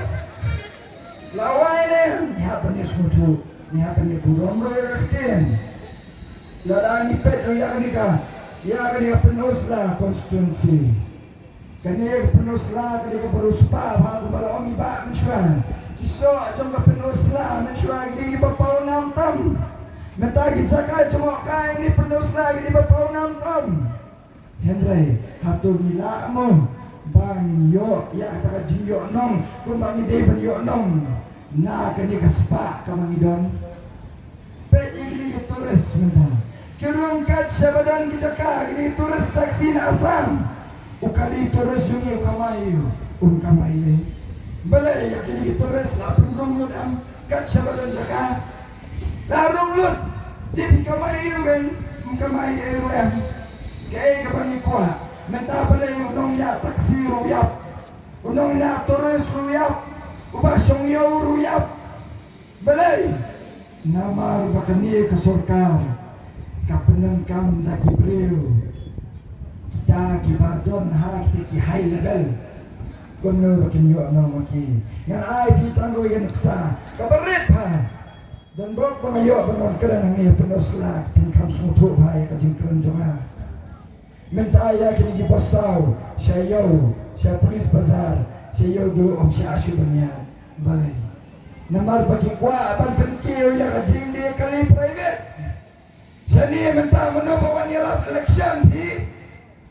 La wai ne, ngi hap ban ïa sngewthuh, ngi hap ban ïa burom ruh ïa ka ktien. Lada ngi peit ruh ïa kane ka, ïa kane ka Pynursla constituency. Kane ka Pynursla kane ka baroh spah bha kumba la ong i bah mynshuwa. Ki soh jong ka Pynursla mynshuwa ki dei kiba paw nam tam. Mynta ki jaka jngohkai ne Pynursla ki dei kiba paw nam tam. Hynrei hato ngi lah mo ban ïoh ïa kata ka jingïohnong kumba ngi dei ban ïohnong na kane ka spah kaba ngi don? Peit ïa kine ki tourist mynta. Ki rung kat shaba don ki jaka, kine ki tourist taxi na Assam. U kali tourist jong ngi u kamai, u kamai. Balei ïa kine ki tourist la pynrung lut em kat shaba don jaka? La rung lut. Te phi kamai ïa u em, ym kamai ïa u em. Kaei kaba ngi kwah? Mynta balei u nongñiah taxi ruh u ïap, u nongñiah tourist ruh u ïap, uba shong ïew ruh u ïap? Balei? Namar ba kane ka sorkar ka pyndonkam da ki briew Ki ba don ha kita ki high level, kumno ba kin ïoh nong ma ki? Ngan ai phi tang kawei ka nuksa kaba rit bha. Don bok ba nga ïoh ban wan kren hangne, pyndonkam sla, phin kham sngewthuh bha ïa ka jingkren jong nga. Mynta ïa kine ki bos saw, sha ïew, sha Police Bazar, sha ïew duh, ym shah shuh ban ïaid. Balei? Namar ba ki kwah ban pynkiew ïa ka jingdie kali private. Shane mynta mano ba wan ïalap election phi?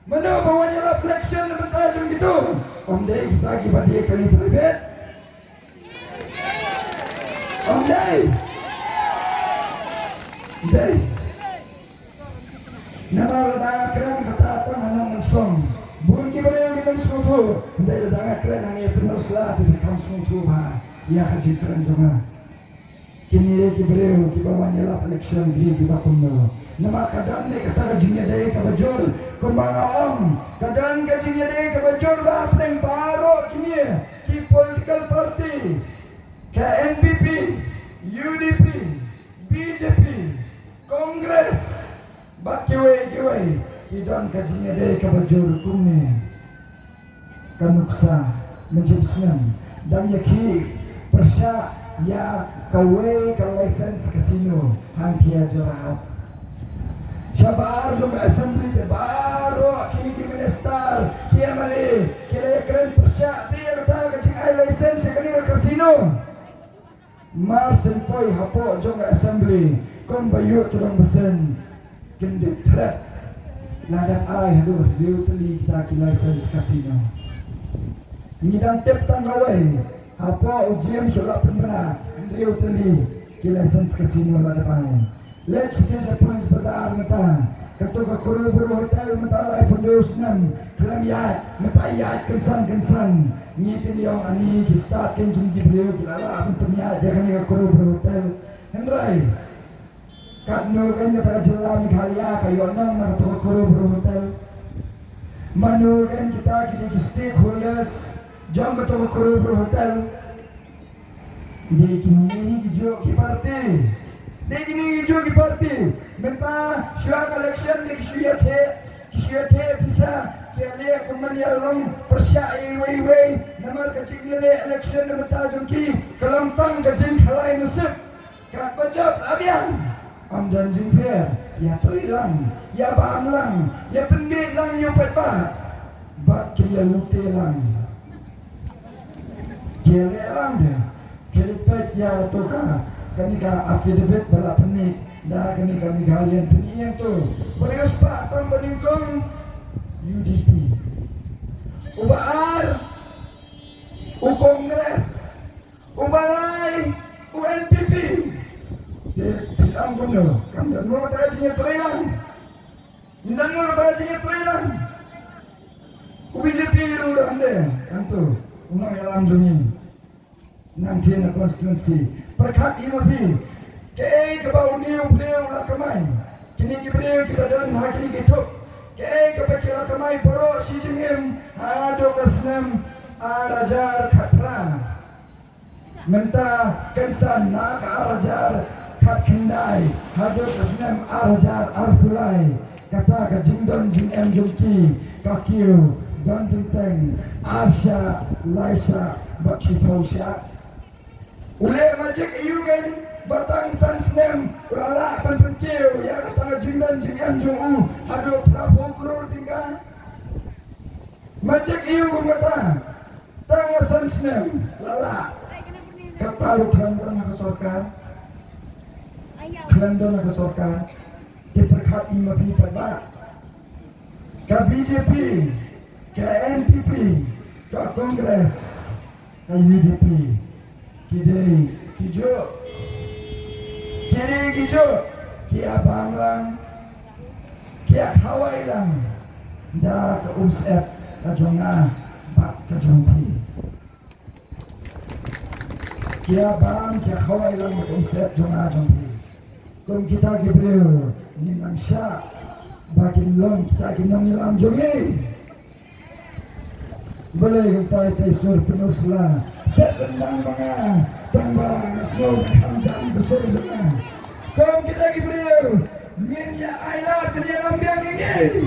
Mano ba wan ïalap election na bynta jong kito? Ym dei kita kiba die kali private? Ym dei? Ym dei. Namar lada nga kren kata tang ha nongmynsong, bun ki briew kin ym sngewthuh. Ym dei, lada nga kren hangne, pyndonkam sla, te phin kham sngewthuh bha ïa ka jingkren jong nga. Kine ki briew kiba wan ïalap election ki dei kiba kumno? Namar ka don ne kata ka jingïadei kaba jur, kumba nga ong, ka don ka jingïadei kaba jur ba hapdeng baroh kine ki political party, ka N P P, U D P, B J P, Congress, bad kiwei kiwei, ki don ka jingïadei kaba jur kumne. Ka nuksa, mynjur snem, dang ïa ki pyrshah ïa kawei ka license casino hangtei ha Jorhat. Shabar jong ka assembly te baroh kine ki minister, ki M L A, ki la ïakren pyrshah te ïa kata ka jingai license ïa kane ka casino. Mar shen poi hapoh jong ka assembly, kumba ïoh tyrong besen, kin dep thret. La dep ai haduh hynriew tylli kita ki license casino. Ngi dang tip tang kawei, hapoh u James u la pynbna hynriew tylli ki license casino la dep ai. Leit sha Police Bazar mynta. Kato ka Korobu Hotel mynta laiphew snem khlem ïaid, mynta ïaid kynsan kynsan. Ngi kin ïong ani ki stad kin jong ki briew ki la lah ban pynïaid ïa kane ka Korobu Hotel. Hynrei katno kein kata ka jylla Meghalaya ka ïoh nong na kato ka Korobu Hotel? Mano kein kita ki dei ki stakeholders jong kato ka Korobu Hotel? Dei kine hi ki juh ki party. Dei kine hi ki juh ki party. Mynta shuwa ka election dei ki shu ïatheh, ki shu ïatheh pisa, ki ïaleh kumba ïalong pyrshah iwei iwei. Namar ka jingïaleh election na bynta jong ki ka long tang ka jingkhalai nasib. Katba jop la biang, ym don jingpher, ïatrei lang, ïabam lang, ïapynbeit lang ïa u paidbah. Bad ki ïalute lang. Ki ïaleh lang de. Ki leit peit ïa to ka, kane ka affidavit ba la pynmih da kane ka Meghalayan Pynïaid to. Ba riewspah tam ba nyngkong, U D P. Uba ar, u Congress. Uba lai, u N P P. Te phi ong kumno? Kam don mo kata ka jingïatreilang. Ym don mo kata ka jingïatreilang. U B J P ruh u dang dei, hangto, u nongïalam jong ngi. Nangtei na constituency. Pyrkhat ïa ma phi. Kaei kaba une u briew u la kamai? Kine ki briew kiba don ha kine ki thup. Kaei kaba ki la kamai baroh shi jingim haduh ka snem ar hajar khatphra? Mynta kynsan na ka ar hajar khatkhyndai haduh ka snem ar hajar arphew lai, kata ka jingdon jingem jong ki ka kiew don teng teng ar shah, lai shah bad shiphew shah. U leh magic aïu kein ba tang san snem u la lah ban pynkiew ïa kata ka jingdon jingem jong u haduh phraphew klur tyngka? Magic aïu kum kata? Tang san snem la lah. Kata ruh khlem don ha ka sorkar. Khlem don ha ka sorkar. Te pyrkhat ïa ma phi pat ba ka B J P, ka N P P, ka Congress, ka U D P. Ki dei ki juh. Ki dei ki juh. Ki ïabam lang, ki ïakhawai lang da ka umsyep ka jong nga bad ka jong phi. Ki ïabam, ki ïakhawai lang da ka umsyep jong nga jong phi. Kum kita ki briew ngin nang shah ba kin long kita ki nongïalam jong ngi. Balei kumta, ïa tai sur pynusla. Set ryndang ma nga, tang ba nga sngew ba kham jam ka sur jong nga. Kum kita ki briew ngin ïa ailad, ngin ïalam biang ïa ngi.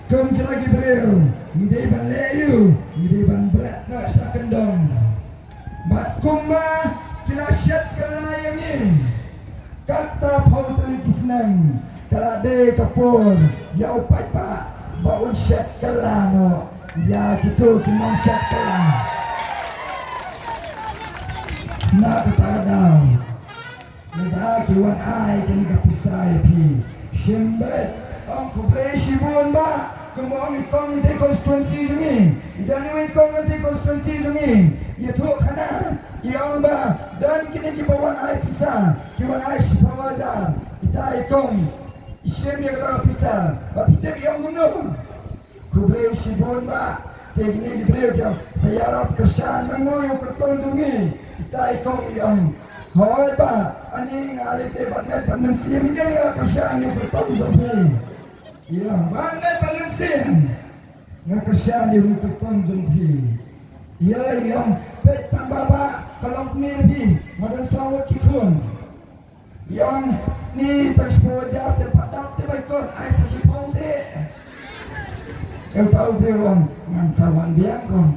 Kum kila ki briew, ngi dei ban leh ïa u, ngi dei ban bret noh sha kyndong. Bad kumba ki la shet kylla ïa ngi, kata phew tylli ki snem, ka la dei ka por ïa u paidbah ba un shet kylla noh ïa kito ki nongshet kylla. Na kata ka daw, lada ki wan ai kane ka pisa ïa phi, shim beit, ong khublei shibun bah, kumba ong i kong te constituency jong ngi, i don i kong te constituency jong ngi, ïathuh khana, i ong ba don kine kiba wan ai pisa, ki wan ai shiphew hajar, ita i kong i shim ïa kata ka pisa, ba phi tip i ong kumno. Khublei shibun bah, te kine ki briew ki ong sa ïarap kyrshan na ngi ïa u kyrtong jong ngi, ita i kong i ong. Hooid bah, ani nga lei te bad met bad mynsiem ïa nga kyrshan ïa u kyrtong jong phi. Ïa, bad met bad mynsiem nga kyrshan ïa u kyrtong jong phi. Ïa, i ong, peit tang ba bah, ka long kmie phi, nga don saw ngut ki khun. I ong, ni tang shiphew hajar te pat dap te ba i kong, ai sa shiphew seh. Ïa uta u briew u ong, ngan sa wan biang kong.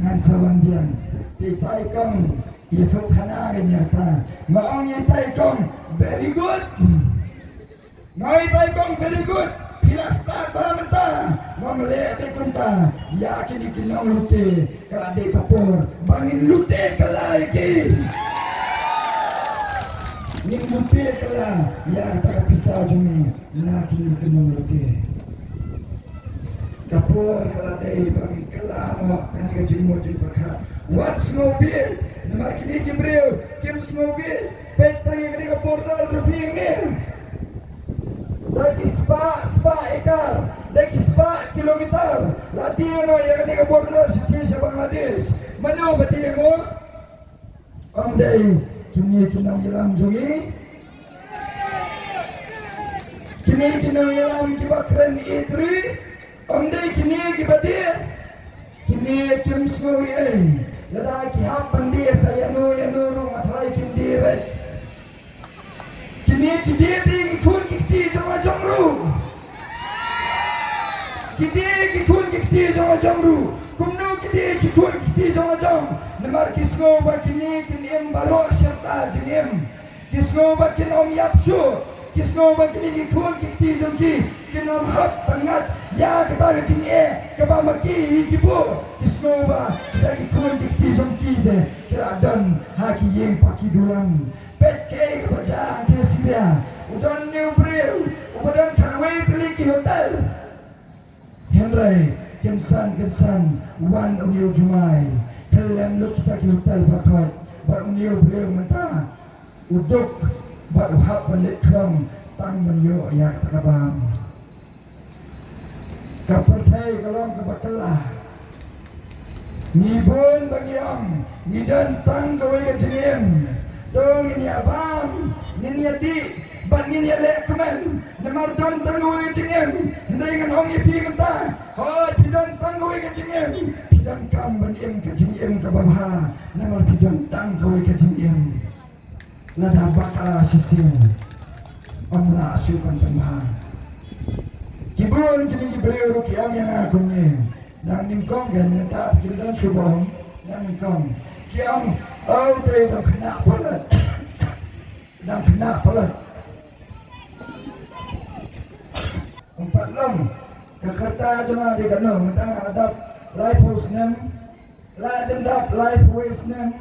Ngan sa wan biang. Te ita i kong, ïathuh khana ïa ngi ïa kata. Nga ong ïa ita i kong, very good. Nga ong ïa ita i kong, very good. Phi la start bha mynta. Ngam leh te kumta. Ïa kine ki nonglute. Ka la dei ka por ba ngin lute kylla ïa ki. Ngin lute kylla ïa kata ka pisa jong ngi na kine ki nonglute. Ka por ka la dei ba ngin kylla noh kane ka jingmut jingpyrkhat. Wat sngewbha namar kine ki briew kim sngewbha. Peit tang ïa kane ka border jong phi ngi. Da ki spah, spah ekar, da ki spah kilometer la die noh ïa kane ka border sha Bangladesh. Mano ba die noh? Ym dei kine ki nongïalam jong ngi? Kine ki nongïalam kiba kren ïeit ri, ym dei kine kiba die? Kine kim sngew ei ei. Lada ki hap ban die sa ïano ïano ruh nga tharai kin die beit. Kine ki die te ki khun ki kti jong la jong ruh. Ki die ki khun ki kti jong la jong ruh. Kumno ki die ki khun ki kti jong la jong? Namar ki sngew ba kine kin im baroh shi rta jingim. Ki sngew ba kin ym ïap shuh. Ki sngew ba kine ki khun ki kti jong ki kin ym hap ban ngat ïa kata ka jingeh kaba ma ki hi ki buh. Ki sngew ba kita ki khun ki kti jong ki te ki la don ha ki ïing paki dulang. Peit kaei kaba jia hangtei Syria. U don une u briew uba don khatwei tylli ki hotel. Hynrei kynsan kynsan wan une u jumai, kyllem lut kita ki hotel ba thoh, bad une u briew mynta u duk bad u hap ban leit khlong tang ban ïoh ïa kata ka bam. Ka pyrthei ka long kaba kylla. Ngi bun ba ngi ong ngi don tang kawei ka jingim. To ngin ïa bam, ngin ïa dih bad ngin ïa leh kmen. Namar don tang kawei ka jingim. Hynrei ngan ong ïa phi mynta, hooid phi don tang kawei ka jingim. Phi donkam ban im ka jingim kaba bha. Namar phi don tang kawei ka jingim. Lada bakla shisien, ym lah shuh ban pynbha. Ki bun kine ki briew ruh ki ong ïa nga kumne, dang nyngkong, ka mynta ki don shu ba ong dang nyngkong. Ki ong, oh, te dang khynnah palat. Dang khynnah palat. Ym pat long. Ka kyrta jong nga dei kano, mynta nga la dap laiphew snem. La jan dap laiphew snem.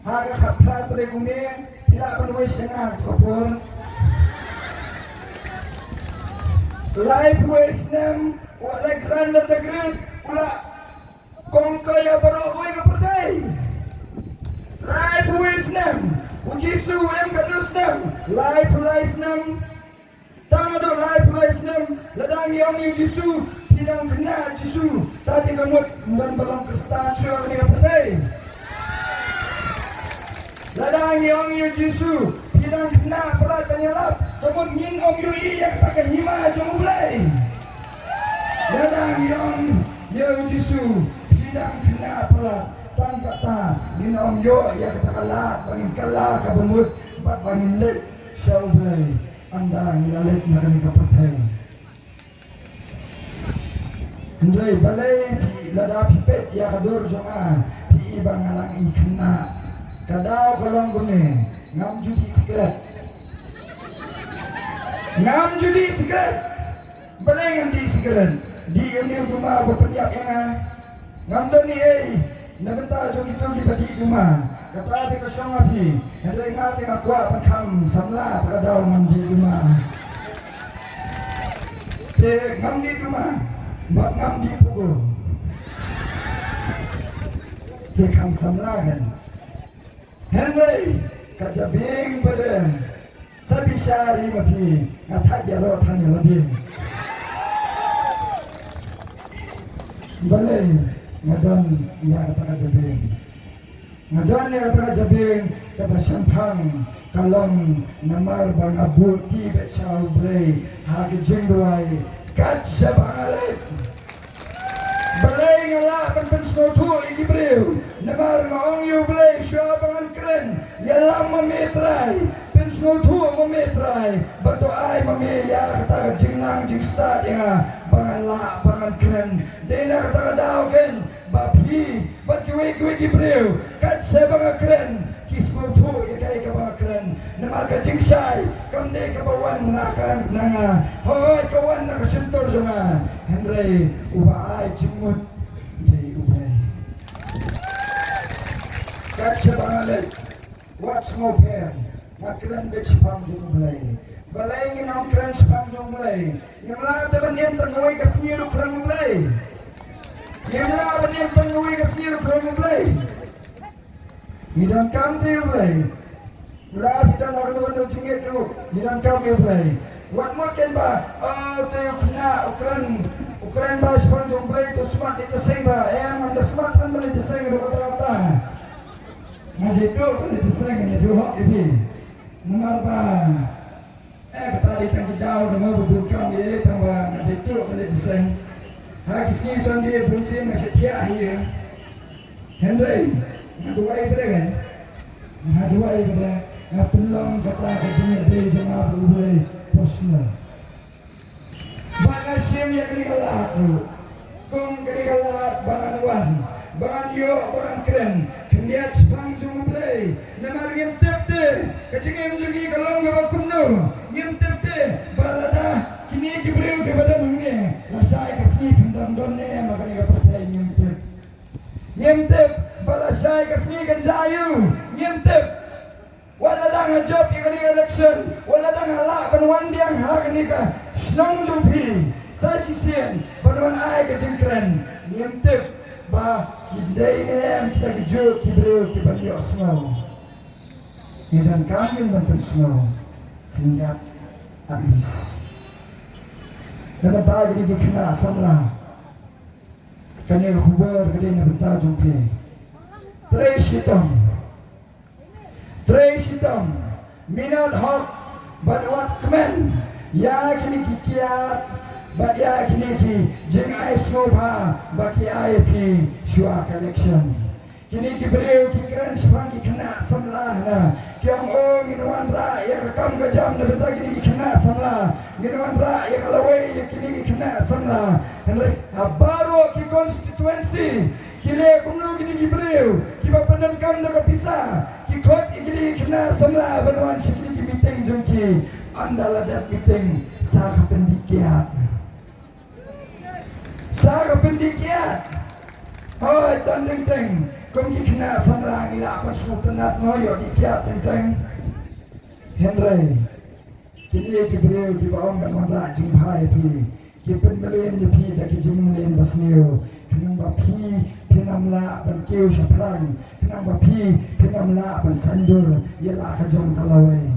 Ha ka khatphra tarik u May, phi lah ban wish ïa nga ka por. Laiphew snem u Alexander the Great u la conquer ïa baroh kawei ka pyrthei. Laiphew snem u Jisu u em katno snem? Laiphew lai snem. Tang haduh laiphew lai snem, lada ngi ong ïa u Jisu, phi dang khynnah Jisu, ta te ka mut ym don ba long Khristan shuh ha kane ka pyrthei. Lada ngi ong ïa u Jisu, phi dang khynnah palat ban ïalap, ka mut ngin ym ïohi ïa kata ka hima jong U Blei. Lada ngi ong ïa u Jisu, phi dang khynnah palat, tang kata ngin ym ïoh ïa kata ka lad ba ngin kylla kaba mut bad ba ngin leit sha U Blei. Ynda ngi la leit na kane ka pyrthei. Hynrei balei phi, lada phi peit ïa ka dur jong nga, phi i ba nga dang i khynnah. Ka daw ka long kumne, ngam ju dih sikret. Ngam ju dih sikret. Balei ngam dih sikret? Dih ïa une u duma ba pynïap ïa nga. Ngam don ei ei na bynta jong kito kiba dih duma. Kata te ka shong ha phi. Hynrei nga te nga kwah ban kham samla, te ka daw ngam dih duma. Te ngam dih duma bad ngam dih pugum. Te kham samla kan. Hynrei ka jabieng ba dei, sa bishar ïa ma phi, nga thait ïa roh than ïa la bieng. Balei nga don ïa kata ka jabieng? Nga don ïa kata ka jabieng kaba shemphang, ka long namar ba nga buh ki beit sha U Blei ha ka jingduwai kat shaba nga leit. Balei nga lah ban pynsngewthuh ïa ki briew? Namar nga ong ïa U Blei shuwa ba ngan kren, ïalam ma me Trai, pynsngewthuh ma me Trai, ba to ai ma me ïa kata ka jingnang jingstad ïa nga ba ngan lah ba ngan kren. Dei na kata ka daw keiñ ba phi bad kiwei kiwei ki briew, kat shaba nga kren, ki sngewthuh ïa kaei kaba nga kren. Namar ka jingshai kam dei kaba wan na ka, na nga. Hooid, ka wan na ka shyntur jong nga. Hynrei uba ai jingmut dei U Blei. Kat shaba nga leit, wat sngewpher, nga kren beit shaphang jong U Blei. Balei ngin ym kren shaphang jong U Blei? Ngim lah te ban im tang kawei ka sngi ruh kren U Blei. Ngim lah ban im tang kawei ka sngi ruh kren U Blei. Ngi donkam te U Blei. Lada phi don la kano kano jingngeit ruh, ngi donkam te U Blei. Wat mut ken ba, oh, te u khynnah u kren, u kren ba shaphang jong U Blei, to smat leit jingïaseng ba. Em, ym da smat than ban leit jingïaseng ruh kata kata. Nga jaituh ban leit jingïaseng, nga ïathuh hok ïa phi. Namar ba Eh, kata dei tang ki daw, namar ba bun kam ïa, tang ba nga jaituh ban leit jingïaseng. Ha ki sngi Sunday bun sien nga shah thiah hi. Hynrei nga duwai bad nga, nga duwai bad nga pynlong kata ka jingïadei jong nga bad U Blei personal. Bad nga shim ïa kane ka lad ruh kum kane ka lad ba ngan wan, ba ngan ïoh, ba ngan kren khyndiat shaphang jong U Blei. Namar ngim tip te ka jingim jong ngi ka long kaba kumno. Ngim tip te ba lada kine ki briew kiba don hangne, lashai ka sngi kan dang don ne em ha kane ka pyrthei, ngim tip. Ngim tip ba lashai ka sngi kan jia aïu, ngim tip. Wat la dang ha jop ïa kane ka election, wat la dang ha lah ban wan biang ha kane ka shnong jong phi sa shisien ban wan ai ka jingkren, ngim tip ba kin dei ne em kita ki juh ki briew kiban ïohsngew. Ngi donkam ban pynsngew khyndiat at least. Namar ba kine ki khynnah samla, kane ka khubor ka dei na bynta jong phi. Trei shitom. Trei shitom, minot hok bad wat kmen ïa kine ki kiad bad ïa kine ki jingai sngewbha ba ki ai ïa phi shuwa ka election. Kine ki briew ki kren shaphang ki khynnah samla hana, ki ong, oh, ngin wanrah ïa ka kam ka jam na bynta kine ki khynnah samla, ngin wanrah ïa ka lawei ïa kine ki khynnah samla. Hynrei ha baroh ki constituency ki leh kumno kine ki briew kiba pyndonkam da ka pisa? Ki khot ïa kine ki khynnah samla ban wan sha kine ki meeting jong ki. Ynda la dep meeting sa ka pyndih kiad. Sa ka pyndih kiad. Hooid, don teng teng kum ki khynnah samla ngi lah ban sngewtynnat, ngi ïoh dih kiad teng teng. Hynrei kine ki briew kiba ong ban wanrah jingbha ïa phi, ki pynmlien ïa phi da ki jingmlien basniew, khnang ba phi phin ym lah ban kiew shaphrang, khnang ba phi phin ym lah ban saiñdur ïa la ka jong ka lawei.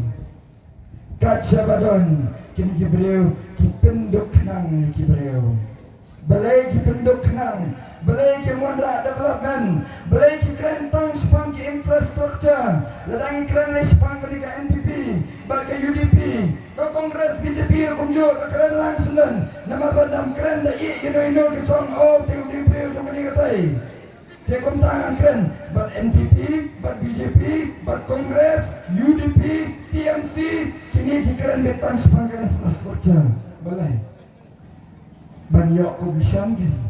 Kat shaba don kine ki briew ki pynduk khnang ïa ki briew. Balei ki pynduk khnang? Balei kim wanrah development? Balei ki kren tang shaphang ki infrastructure? Lada ngi kren lei shaphang kane ka N P P bad ka U D P, ka Congress, B J P ruh kumjuh ka kren lang shuh. Namar ba dang kren da ïeh ïano ïano ki song, oh, te u dei u briew jong kane ka tei. Te kumta ngan kren bad N P P, bad B J P, bad Congress, U D P, T M C, kine ki kren beit tang shaphang ka infrastructure. Balei? Ban ïoh commission kine.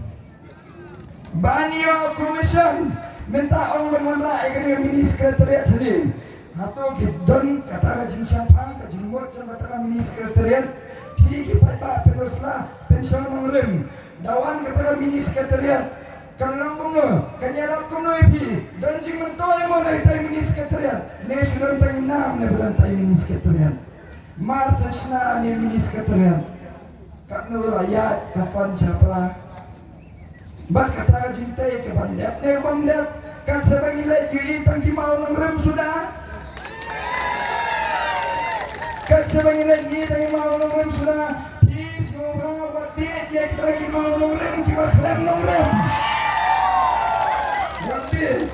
Ban ïoh commission. Mynta ong ban wanrah ïa kane ka mini secretariat shane. Hato ki don kata ka jingshemphang, ka jingmut jong kata ka mini secretariat? Phi ki paidbah phin ïohsngew, phin shong nongrim. Da wan kata ka mini secretariat, kan long kumno, kan ïarap kumno ïa phi? Don jingmyntoi mo na kata ka mini secretariat? Ne shu don tang i nam ne ba don tang i mini secretariat? Mar shen shna ne mini secretariat. Katno la ïaid ka fund sha pla? Bad kata ka jingtei ka ban dep ne bym dep? Kat shaba ngi leit ngi ïohi tang ki maw nongrim suda. Kat shaba ngi leit ngi ïohi tang ki maw nongrim suda. Phi sngewbha wat bieit ïa kita ki maw nongrim kiba khlem nongrim. Wat bieit.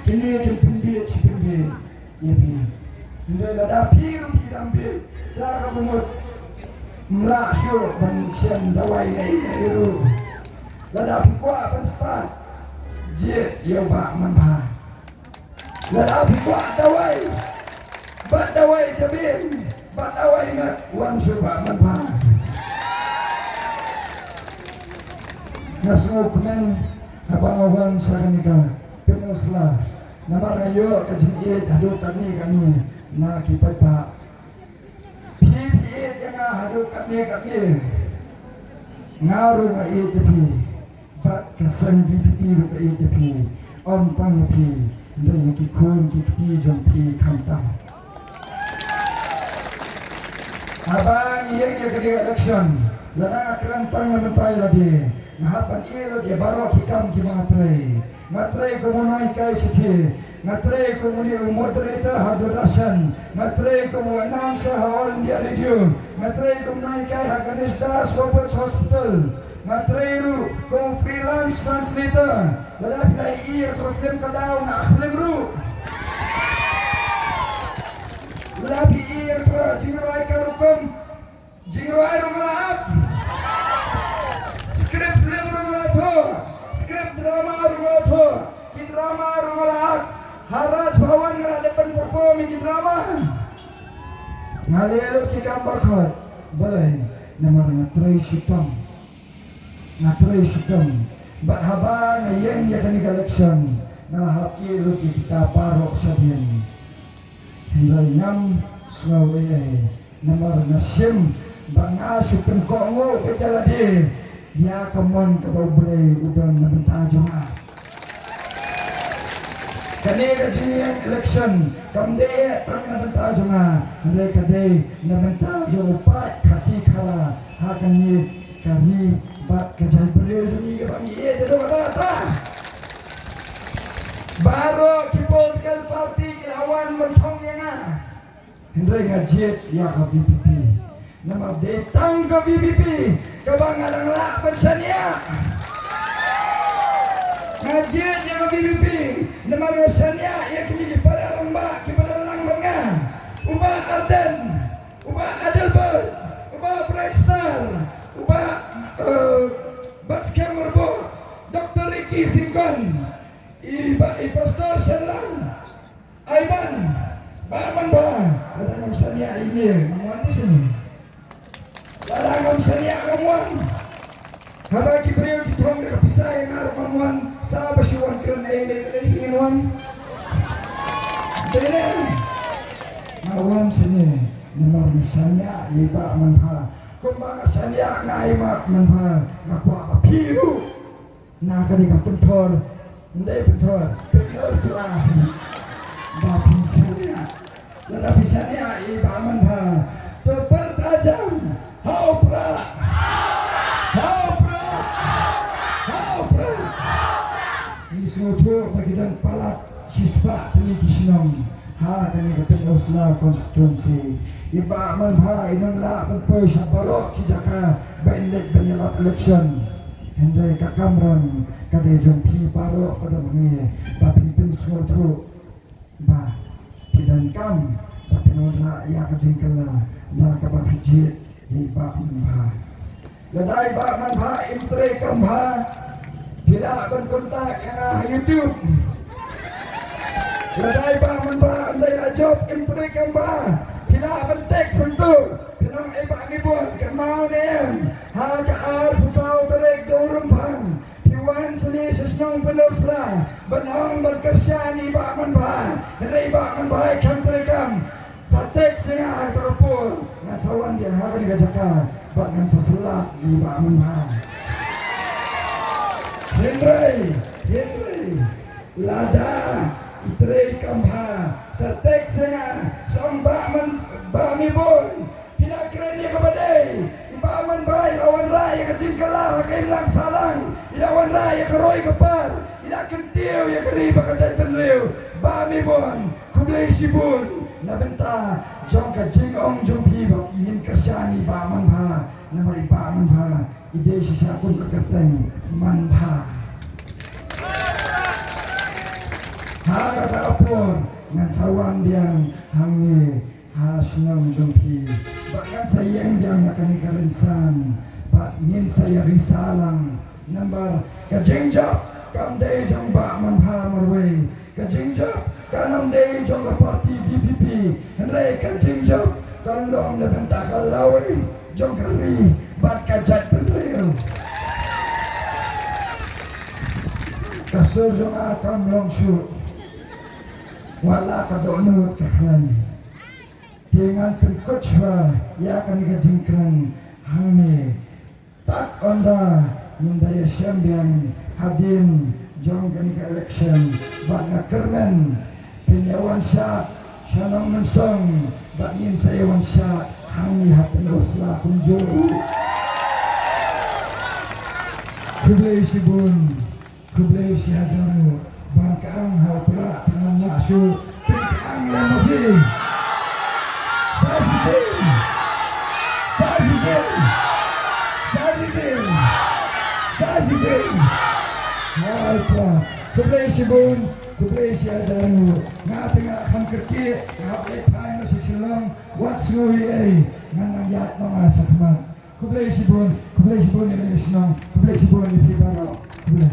Kine kin pynbieit shi pynbieit ïa phi. Hynrei lada phi ruh phi dang bieit da kaba mut, ym lah shuh ban shem dawai na ïa ruh. Lada phi kwah ban stad, jied ïa u Bah Manbha. Lada phi kwah dawai, bad dawai jabieng, bad dawai ngat, wan sha u Bah Manbha. Nga sngewkmen haba nga wan sha kane ka peninsula. Namar nga ïoh ka jingïeit haduh katne katne na ki paidbah. Phi phi ïeit ïa nga haduh katne katne. Nga ruh nga ïeit ïa phi. Bad ka seng V P P ruh ka ïeit ïa phi. Ym tang ïa phi, hynrei ïa ki khun ki kti jong phi khamtam. Haba ngi ïeng ïa kane ka election, lada nga kren tang na bynta ïa lade, nga hap ban ïeh lut ïa baroh ki kam kiba nga trei. Nga trei kum u nonghikai shithi, nga trei kum une u moderator ha Doordarshan, nga trei kum u announcer ha All India Radio, nga trei kum u nonghikai ha Ganesh Das Roberts Hospital, nga trei ruh kum u freelance translator. Lada phi la ïohi ïa ka film Ka Daw, nga act film ruh. Lada phi ïohi ïa ka jingrwai ka rukom, jingrwai ruh nga la ap. Script film ruh nga la thoh. Script drama ruh nga la thoh. Ki drama ruh nga la act. Ha Raj Bhavan nga la dep ban perform ïa ki drama. Nga leh lut ki kam baroh. Balei? Namar nga trei shitom. Nga trei shitom. Bad haba nga ïeng ïa kane ka election, nga la hap ïeh lut ïa kita baroh shadien. Hynrei ngam sngew ei ei, namar nga shim ba nga shu pynkohnguh beit ïa lade ïa ka mon kaba U Blei u don na bynta jong nga. Kane ka jingïeng election kam dei tang na bynta jong nga, hynrei ka dei na bynta jong u paid Khasi Khara ha kane ka ri bad ka jaitbynriew jong ngi kaba ngi ïeit haduh katta katta. Baroh ki political party ki la wan ban thong ïa nga. Hynrei nga jied ïa ka V P P. Namar dei tang ka V P P kaba nga dang lah ban shaniah. Nga jied ïa ka V P P namar nga shaniah ïa kine ki para rangbah kiba dang lang bad nga. U Bah Ardent, u Bah Adelbert, u Bah Bright Star, u Bah, eh, Batskhem Merbok, Doktor Ricky Syngkon, i Bah, i Pastor Shenlang. Ai ban, Bah Manbha, lada ngam shaniah ïa me, ngam wan te shane. Lada ngam shaniah ngam wan. Haba ki briew ki thong da ka pisa ïa nga ruh ngam wan, sa ba shu wan kren ei lei lei phi ngin wan. Dei ne? Nga wan shane, namar nga shaniah ïa i Bah Manbha. Kumba nga shaniah nga ïa i Bah Manbha, nga kwah ba phi ruh na kane ka pynthor, ndei pynthor, pynthor sla. Ba phi shaniah, lada phi shaniah ïa i Bah Manbha, to pyrta jam, ha u Prah, ha u Prah, ha u Prah. Ngi sngewthuh ba ki don palat shispah tylli ki shnong ha kane ka Pynursla constituency. I Bah Manbha i nang lah ban poi sha baroh ki jaka ba in leit ban ïalap election. Hynrei ka kamram ka dei jong phi baroh ka dei jong ngi ba phin pynsngewthuh ba phi donkam ba phin wanrah ïa ka jingkylla da kaba phi jied ïa i Bah Manbha. Lada i Bah Manbha im trei kam bha, Phi lah ban contact ïa nga ha YouTube. Lada i Bah Manbha ym dei la jop, im pyrkhat kam ba. Phi lah ban text hangto. Phi ong i Bah Mibun, kynmaw ne em, ha ka arphew saw tarik jong u Rymphang, phi wan shane sha shnong Pynursla ban ong ban kyrshan ïa i Bah Manbha. Hynrei i Bah Manbha i khlem trei kam. Sa text ïa nga ha kata ka por, ngan sa wan biang ha kane ka jaka bad ngan sa sylap ïa i Bah Manbha. Hynrei, hynrei lada i trei kam bha, sa text ïa nga, sa ong, Bah Man, Bah Mibun, phi la kren ïa kaba dei. I Bah Manbha i la wanrah ïa ka jingkylla ha ka imlang sahlang, i la wanrah ïa ka roi ka par, i la kyntiew ïa ka ri bad ka jaitbynriew. Bah Mibun, khublei shibun na bynta jong ka jingong jong phi ba ngin kyrshan ïa i Bah Manbha, namar i Bah Manbha i dei shisha kum ka kyrteng Manbha. Ha kata ka por ngan sa wan biang hangne ha shnong jong phi bad ngan sa ïeng biang na kane ka rynsan bad ngin sa ïa risa lang. Namar ka jingjop kam dei jong Bah Manbha marwei. Ka jingjop kan ym dei jong ka party V P P, hynrei ka jingjop kan long na bynta ka lawei jong ka ri bad ka jaitbynriew. Ka sur jong nga kam long shuh, wat la ka dohnud ka khlaiñ. Te ngan pynkut shuwa ïa kane ka jingkren hangne. Tad ynda ngin da ïashem biang hadien jong kane ka election, bad nga kyrmen phin ïa wan shad sha Nongmynsong bad ngin sa ïa wan shad hangne ha Pynursla kumjuh ruh. Khublei shibun. Khublei shihajar nguh. Ban kyang ha u Prah te ngan lah shuh. Pynkyang lem ma phi. Sa shisien. Sa shisien. Sa shisien. Sa shisien. Hai Prah. Khublei shibun. Khublei shihajar nguh. Nga te nga kham kyrkieh. Nga hap leit phai noh sha Shillong. Wat sngew ei ei. Ngan nang ïaid noh nga sha khmat. Khublei shibun, khublei shibun ïa la ka shnong, khublei shibun ïa phi baroh. Khublei.